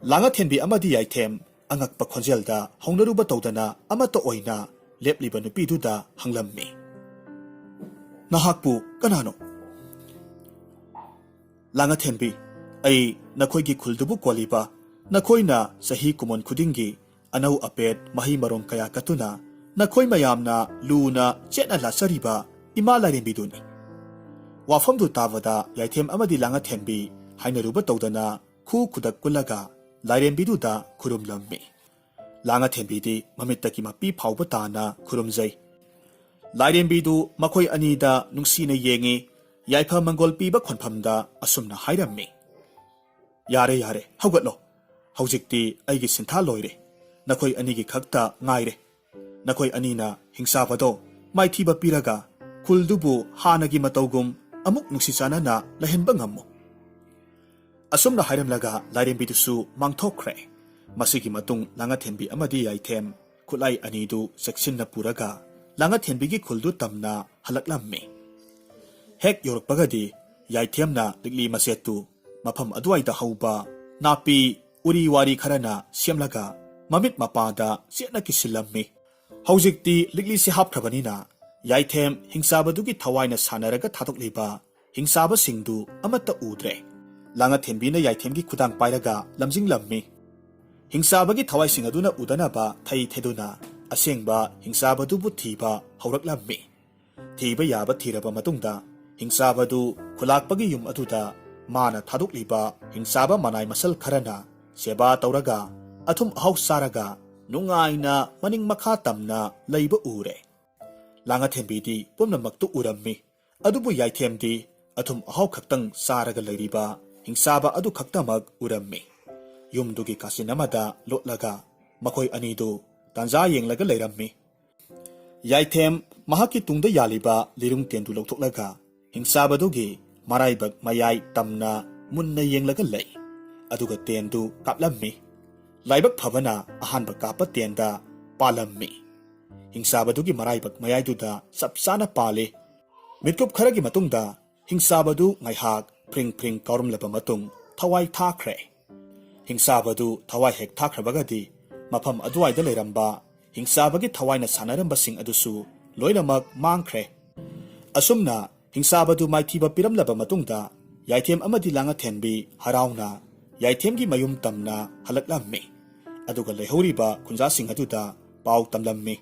ꯂꯥꯡꯉꯊꯦꯟꯕꯤ ꯑꯃꯗꯤ ꯌꯥꯏꯊꯦꯝ ꯑꯉꯛꯄ ꯈꯣꯟꯖꯦꯜꯗ ꯍꯧꯅꯔꯨꯕ ꯇꯧꯗꯅ ꯑꯃꯠꯇ ꯑꯣꯏꯅ ꯂꯦꯞꯂꯤꯕ ꯅꯨꯄꯤꯗꯨꯗ ꯍꯪꯂꯝꯃꯤ, "ꯅꯍꯥꯛꯄꯨ ꯀꯅꯥꯅꯣ?" "ꯂꯥꯡꯉꯊꯦꯟꯕꯤ, ꯑꯩ ꯅꯈꯣꯏꯒꯤ ꯈꯨꯜꯗꯨꯕꯨ ꯀꯣꯜꯂꯤꯕ, ꯅꯈꯣꯏꯅ ꯆꯍꯤ ꯀꯨꯝꯑꯣꯟ ꯈꯨꯗꯤꯡꯒꯤ ꯑꯅꯧ ꯑꯄꯦꯠ ꯃꯍꯩ ꯃꯔꯣꯡ ꯀꯌꯥ ꯀꯠꯇꯨꯅ ꯅꯈꯣꯏ ꯃꯌꯥꯝꯅ ꯂꯨꯅ ꯆꯦꯠꯅ ꯂꯥꯠꯆꯔꯤꯕ ꯏꯃꯥ ꯂꯥꯏꯔꯦꯝꯕꯤꯗꯨꯅꯤ꯫" ꯋꯥꯐꯝꯗꯨ ꯇꯥꯕꯗ ꯌꯥꯏꯊꯦꯝ ꯑꯃꯗꯤ ꯂꯥꯡꯉꯊꯦꯟꯕꯤ ꯍꯥꯏꯅꯔꯨꯕ ꯇꯧꯗꯅ ꯈꯨ ꯈꯨꯗꯛ ꯀꯨꯜꯂꯒ ꯂꯥꯏꯔꯦꯝꯕꯤꯗꯨꯗ ꯈꯨꯔꯨꯝꯂꯝꯃꯤ꯫ ꯂꯥꯡꯉꯊꯦꯟꯕꯤꯗꯤ ꯃꯃꯤꯠꯇꯒꯤ ꯃꯄꯤ ꯐꯥꯎꯕ ꯇꯥꯅ ꯈꯨꯔꯨꯝꯖꯩ꯫ ꯂꯥꯏꯔꯦꯝꯕꯤꯗꯨ ꯃꯈꯣꯏ ꯑꯅꯤꯗ ꯅꯨꯡꯁꯤꯅ ꯌꯦꯡꯉꯤ꯫ ꯌꯥꯏꯐ ꯃꯪꯒꯣꯜ ꯄꯤꯕ ꯈꯣꯟꯐꯝꯗ ꯑꯁꯨꯝꯅ ꯍꯥꯏꯔꯝꯃꯤ, "ꯌꯥꯔꯦ, ꯌꯥꯔꯦ, ꯍꯧꯒꯠꯂꯣ꯫ ꯍꯧꯖꯤꯛꯇꯤ ꯑꯩꯒꯤ ꯁꯤꯟꯊꯥ ꯂꯣꯏꯔꯦ꯫ ꯅꯈꯣꯏ ꯑꯅꯤꯒꯤ ꯈꯛꯇ ꯉꯥꯏꯔꯦ꯫ ꯅꯈꯣꯏ ꯑꯅꯤꯅ ꯍꯤꯡꯆꯥꯕꯗꯣ ꯃꯥꯏꯊꯤꯕ ꯄꯤꯔꯒ ꯈꯨꯜꯗꯨꯕꯨ ꯍꯥꯟꯅꯒꯤ ꯃꯇꯧꯒꯨꯝ ꯑꯃꯨꯛ ꯅꯨꯡꯁꯤ ꯆꯥꯟꯅꯅ ꯂꯩꯍꯟꯕ ꯉꯝꯃꯨ꯫" ꯑꯁꯨꯝꯅ ꯍꯥꯏꯔꯝꯂꯒ ꯂꯥꯏꯔꯦꯝꯕꯤꯗꯨꯁꯨ ꯃꯥꯡꯊꯣꯛꯈ꯭ꯔꯦ꯫ ꯃꯁꯤꯒꯤ ꯃꯇꯨꯡ ꯂꯥꯡꯉꯊꯦꯟꯕꯤ ꯑꯃꯗꯤ ꯌꯥꯏꯊꯦꯝ ꯈꯨꯠꯂꯥꯏ ꯑꯅꯤꯗꯨ ꯆꯦꯛꯁꯤꯟꯅ ꯄꯨꯔꯒ ꯂꯥꯡꯉꯊꯦꯟꯕꯤꯒꯤ ꯈꯨꯜꯗꯨ ꯇꯝꯅ ꯍꯜꯂꯛꯂꯝꯃꯤ꯫ ꯍꯦꯛ ꯌꯧꯔꯛꯄꯒꯗꯤ ꯌꯥꯏꯊꯦꯝꯅ ꯂꯤꯛꯂꯤ ꯃꯆꯦꯠꯇꯨ ꯃꯐꯝ ꯑꯗꯨꯋꯥꯏꯗ ꯍꯧꯕ ꯅꯥꯄꯤ ꯎꯔꯤ ꯋꯥꯔꯤ ꯈꯔꯅ ꯁꯦꯝꯂꯒ ꯃꯃꯤꯠ ꯃꯄꯥꯗ ꯆꯦꯠꯅ ꯀꯤꯁꯤꯜꯂꯝꯃꯤ꯫ ꯍꯧꯖꯤꯛꯇꯤ ꯂꯤꯛꯂꯤꯁꯤ ꯍꯥꯞꯈ꯭ꯔꯕꯅꯤꯅ ꯌꯥꯏꯊꯦꯝ ꯍꯤꯡꯆꯥꯕꯗꯨꯒꯤ ꯊꯋꯥꯏꯅ ꯁꯥꯟꯅꯔꯒ ꯊꯥꯗꯣꯛꯂꯤꯕ ꯍꯤꯡꯆꯥꯕꯁꯤꯡꯗꯨ ꯑꯃꯠꯇ ꯎꯗ꯭ꯔꯦ꯫ ꯂꯥꯡꯉꯊꯦꯟꯕꯤꯅ ꯌꯥꯏꯊꯦꯝꯒꯤ ꯈꯨꯗꯥꯡ ꯄꯥꯏꯔꯒ ꯂꯝꯖꯤꯡꯂꯝꯃꯤ꯫ ꯍꯤꯡꯆꯥꯕꯒꯤ ꯊꯋꯥꯏꯁꯤꯡ ꯑꯗꯨꯅ ꯎꯗꯅꯕ ꯊꯩ ꯊꯩꯗꯨꯅ ꯑꯁꯦꯡꯕ ꯍꯤꯡꯆꯥꯕꯗꯨꯕꯨ ꯊꯤꯕ ꯍꯧꯔꯛꯂꯝꯃꯤ꯫ ꯊꯤꯕ ꯌꯥꯕ ꯊꯤꯔꯕ ꯃꯇꯨꯡꯗ ꯍꯤꯡꯆꯥꯕꯗꯨ ꯈꯨꯂꯥꯛꯄꯒꯤ ꯌꯨꯝ ꯑꯗꯨꯗ ꯃꯥꯅ ꯊꯥꯗꯣꯛꯂꯤꯕ ꯍꯤꯡꯆꯥꯕ ꯃꯅꯥꯏ ꯃꯁꯜ ꯈꯔꯅ ꯁꯦꯕꯥ ꯇꯧꯔꯒ ꯑꯊꯨꯝ ꯑꯍꯥꯎ ꯆꯥꯔꯒ ꯅꯨꯡꯉꯥꯏꯅ ꯃꯅꯤꯡ ꯃꯈꯥ ꯇꯝꯅ ꯂꯩꯕ ꯎꯔꯦ꯫ ꯂꯥꯡꯉꯊꯦꯟꯕꯤꯗꯤ ꯄꯨꯝꯅꯃꯛꯇꯨ ꯎꯔꯝꯃꯤ꯫ ꯑꯗꯨꯕꯨ ꯌꯥꯏꯊꯦꯝꯗꯤ ꯑꯊꯨꯝ ꯑꯍꯥꯎ ꯈꯛꯇꯪ ꯆꯥꯔꯒ ꯂꯩꯔꯤꯕ ꯍꯤꯡꯆꯥꯕ ꯑꯗꯨ ꯈꯛꯇꯃꯛ ꯎꯔꯝꯃꯤ꯫ ꯌꯨꯝꯗꯨꯒꯤ ꯀꯥꯆꯤꯟ ꯑꯃꯗ ꯂꯣꯠꯂꯒ ꯃꯈꯣꯏ ꯑꯅꯤꯗꯨ ꯇꯥꯟꯖꯥ ꯌꯦꯡꯂꯒ ꯂꯩꯔꯝꯃꯤ꯫ ꯌꯥꯏꯊꯦꯝ ꯃꯍꯥꯛꯀꯤ ꯇꯨꯡꯗ ꯌꯥꯜꯂꯤꯕ ꯂꯤꯔꯨꯡ ꯇꯦꯟꯗꯨ ꯂꯧꯊꯣꯛꯂꯒ ꯍꯤꯡꯆꯥꯕꯗꯨꯒꯤ ꯃꯔꯥꯏꯕꯛ ꯃꯌꯥꯏ ꯇꯝꯅ ꯃꯨꯟꯅ ꯌꯦꯡꯂꯒ ꯂꯩ꯫ ꯑꯗꯨꯒ ꯇꯦꯟꯗꯨ ꯀꯥꯞꯂꯝꯃꯤ꯫ ꯂꯥꯏꯕꯛ ꯐꯕꯅ ꯑꯍꯥꯟꯕ ꯀꯥꯞꯄ ꯇꯦꯟꯗ ꯄꯥꯜꯂꯝꯃꯤ꯫ ꯍꯤꯡꯆꯥꯕꯗꯨꯒꯤ ꯃꯔꯥꯏꯕꯛ ꯃꯌꯥꯏꯗꯨꯗ ꯆꯞ ꯆꯥꯅ ꯄꯥꯜꯂꯤ꯫ ꯃꯤꯠꯀꯨꯞ ꯈꯔꯒꯤ ꯃꯇꯨꯡꯗ ꯍꯤꯡꯆꯥꯕꯗꯨ ꯉꯥꯏꯍꯥꯛ ꯐ꯭ꯔꯤꯡ ꯐ꯭ꯔꯤꯡ ꯀꯥꯎꯔꯝꯂꯕ ꯃꯇꯨꯡ ꯊꯋꯥꯏ ꯊꯥꯈ꯭ꯔꯦ꯫ ꯍꯤꯡꯆꯥꯕꯗꯨ ꯊꯋꯥꯏ ꯍꯦꯛ ꯊꯥꯈ꯭ꯔꯕꯒꯗꯤ ꯃꯐꯝ ꯑꯗꯨꯋꯥꯏꯗ ꯂꯩꯔꯝꯕ ꯍꯤꯡꯆꯥꯕꯒꯤ ꯊꯋꯥꯏꯅ ꯁꯥꯟꯅꯔꯝꯕꯁꯤꯡ ꯑꯗꯨꯁꯨ ꯂꯣꯏꯅꯃꯛ ꯃꯥꯡꯈ꯭ꯔꯦ꯫ ꯑꯁꯨꯝꯅ ꯍꯤꯡꯆꯥꯕꯗꯨ ꯃꯥꯏꯊꯤꯕ ꯄꯤꯔꯝꯂꯕ ꯃꯇꯨꯡꯗ ꯌꯥꯏꯊꯦꯝ ꯑꯃꯗꯤ ꯂꯥꯡꯉꯊꯦꯟꯕꯤ ꯍꯔꯥꯎꯅ ꯌꯥꯏꯊꯦꯝꯒꯤ ꯃꯌꯨꯝ ꯇꯝꯅ ꯍꯜꯂꯛꯂꯝꯃꯤ꯫ ꯑꯗꯨꯒ ꯂꯩꯍꯧꯔꯤꯕ ꯈꯨꯟꯖꯥꯁꯤꯡ ꯑꯗꯨꯗ ꯄꯥꯎ ꯇꯝꯂꯝꯃꯤ꯫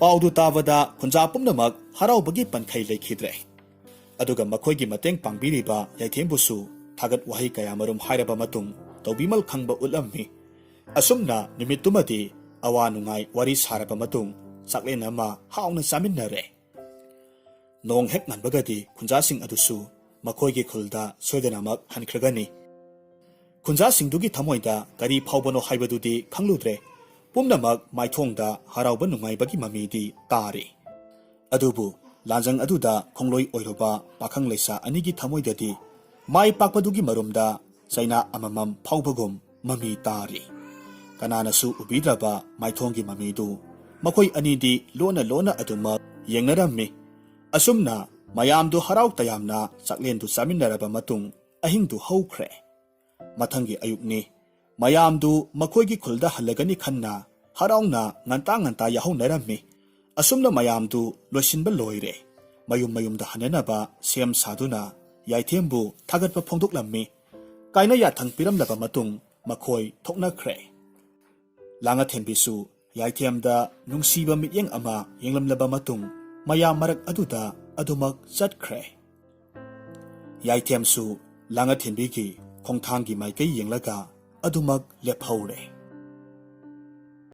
ꯄꯥꯎꯗꯨ ꯇꯥꯕꯗ ꯈꯨꯟꯖꯥ ꯄꯨꯝꯅꯃꯛ ꯍꯔꯥꯎꯕꯒꯤ ꯄꯟꯈꯩ ꯂꯩꯈꯤꯗ꯭ꯔꯦ꯫ ꯑꯗꯨꯒ ꯃꯈꯣꯏꯒꯤ ꯃꯇꯦꯡ ꯄꯥꯡꯕꯤꯔꯤꯕ ꯌꯥꯏꯊꯦꯝꯕꯨꯁꯨ ꯊꯥꯒꯠ ꯋꯥꯍꯩ ꯀꯌꯥꯃꯔꯨꯝ ꯍꯥꯏꯔꯕ ꯃꯇꯨꯡ ꯇꯧꯕꯤꯃꯜ ꯈꯪꯕ ꯎꯠꯂꯝꯃꯤ꯫ ꯑꯁꯨꯝꯅ ꯅꯨꯃꯤꯠꯇꯨꯃꯗꯤ ꯑꯋꯥ ꯅꯨꯡꯉꯥꯏ ꯋꯥꯔꯤ ꯁꯥꯔꯕ ꯃꯇꯨꯡ ꯆꯥꯛꯂꯦꯟ ꯑꯃ ꯍꯥꯎꯅ ꯆꯥꯃꯤꯟꯅꯔꯦ꯫ ꯅꯣꯡ ꯍꯦꯛ ꯉꯟꯕꯒꯗꯤ ꯈꯨꯟꯖꯥꯁꯤꯡ ꯑꯗꯨꯁꯨ ꯃꯈꯣꯏꯒꯤ ꯈꯨꯜꯗ ꯁꯣꯏꯗꯅꯃꯛ ꯍꯟꯈ꯭ꯔꯒꯅꯤ꯫ ꯈꯨꯟꯖꯥꯁꯤꯡꯗꯨꯒꯤ ꯊꯃꯣꯏꯗ ꯀꯔꯤ ꯐꯥꯎꯕꯅꯣ ꯍꯥꯏꯕꯗꯨꯗꯤ ꯈꯪꯂꯨꯗ꯭ꯔꯦ꯫ ꯄꯨꯝꯅꯃꯛ ꯃꯥꯏꯊꯣꯡꯗ ꯍꯔꯥꯎꯕ ꯅꯨꯡꯉꯥꯏꯕꯒꯤ ꯃꯃꯤꯗꯤ ꯇꯥꯔꯤ꯫ ꯑꯗꯨꯕꯨ ꯂꯥꯟꯖꯪ ꯑꯗꯨꯗ ꯈꯣꯡꯂꯣꯏ ꯑꯣꯏꯔꯨꯕ ꯄꯥꯈꯪ ꯂꯩꯁꯥ ꯑꯅꯤꯒꯤ ꯊꯃꯣꯏꯗꯗꯤ ꯃꯥꯏ ꯄꯥꯛꯄꯗꯨꯒꯤ ꯃꯔꯨꯝꯗ ꯆꯩꯅꯥ ꯑꯃꯃꯝ ꯐꯥꯎꯕꯒꯨꯝ ꯃꯃꯤ ꯇꯥꯔꯤ꯫ ꯀꯅꯥꯅꯁꯨ ꯎꯕꯤꯗ꯭ꯔꯕ ꯃꯥꯏꯊꯣꯡꯒꯤ ꯃꯃꯤꯗꯨ ꯃꯈꯣꯏ ꯑꯅꯤꯗꯤ ꯂꯣꯟꯅ ꯂꯣꯟꯅ ꯑꯗꯨꯃꯛ ꯌꯦꯡꯅꯔꯝꯃꯤ꯫ ꯑꯁꯨꯝꯅ ꯃꯌꯥꯝꯗꯨ ꯍꯔꯥꯎ ꯇꯌꯥꯝꯅ ꯆꯥꯛꯂꯦꯟꯗꯨ ꯆꯥꯃꯤꯟꯅꯔꯕ ꯃꯇꯨꯡ ꯑꯍꯤꯡꯗꯨ ꯍꯧꯈ꯭ꯔꯦ꯫ ꯃꯊꯪꯒꯤ ꯑꯌꯨꯛꯅꯤ꯫ ꯃꯌꯥꯝꯗꯨ ꯃꯈꯣꯏꯒꯤ ꯈꯨꯜꯗ ꯍꯜꯂꯒꯅꯤ ꯈꯟꯅ ꯍꯔꯥꯎꯅ ꯉꯟꯇꯥ ꯉꯟꯇꯥ ꯌꯥꯍꯧꯅꯔꯝꯃꯤ꯫ ꯑꯁꯨꯝꯅ ꯃꯌꯥꯝꯗꯨ ꯂꯣꯏꯁꯤꯟꯕ ꯂꯣꯏꯔꯦ꯫ ꯃꯌꯨꯝ ꯃꯌꯨꯝꯗ ꯍꯟꯅꯅꯕ ꯁꯦꯝ ꯁꯥꯗꯨꯅ ꯌꯥꯏꯊꯦꯝꯕꯨ ꯊꯥꯒꯠꯄ ꯐꯣꯡꯗꯣꯛꯂꯝꯃꯤ꯫ ꯀꯥꯏꯅ ꯌꯥꯊꯪ ꯄꯤꯔꯝꯂꯕ ꯃꯇꯨꯡ ꯃꯈꯣꯏ ꯊꯣꯛꯅꯈ꯭ꯔꯦ꯫ ꯂꯥꯡꯉꯊꯦꯟꯕꯤꯁꯨ ꯌꯥꯏꯊꯦꯝꯗ ꯅꯨꯡꯁꯤꯕ ꯃꯤꯠꯌꯦꯡ ꯑꯃ ꯌꯦꯡꯂꯝꯂꯕ ꯃꯇꯨꯡ ꯃꯌꯥꯝ ꯃꯔꯛ ꯑꯗꯨꯗ ꯑꯗꯨꯃꯛ ꯆꯠꯈ꯭ꯔꯦ꯫ ꯌꯥꯏꯊꯦꯝꯁꯨ ꯂꯥꯡꯉꯊꯦꯟꯕꯤꯒꯤ ꯈꯣꯡꯊꯥꯡꯒꯤ ꯃꯥꯏꯀꯩ ꯌꯦꯡꯂꯒ ꯑꯗꯨꯃꯛ ꯂꯦꯞꯍꯧꯔꯦ꯫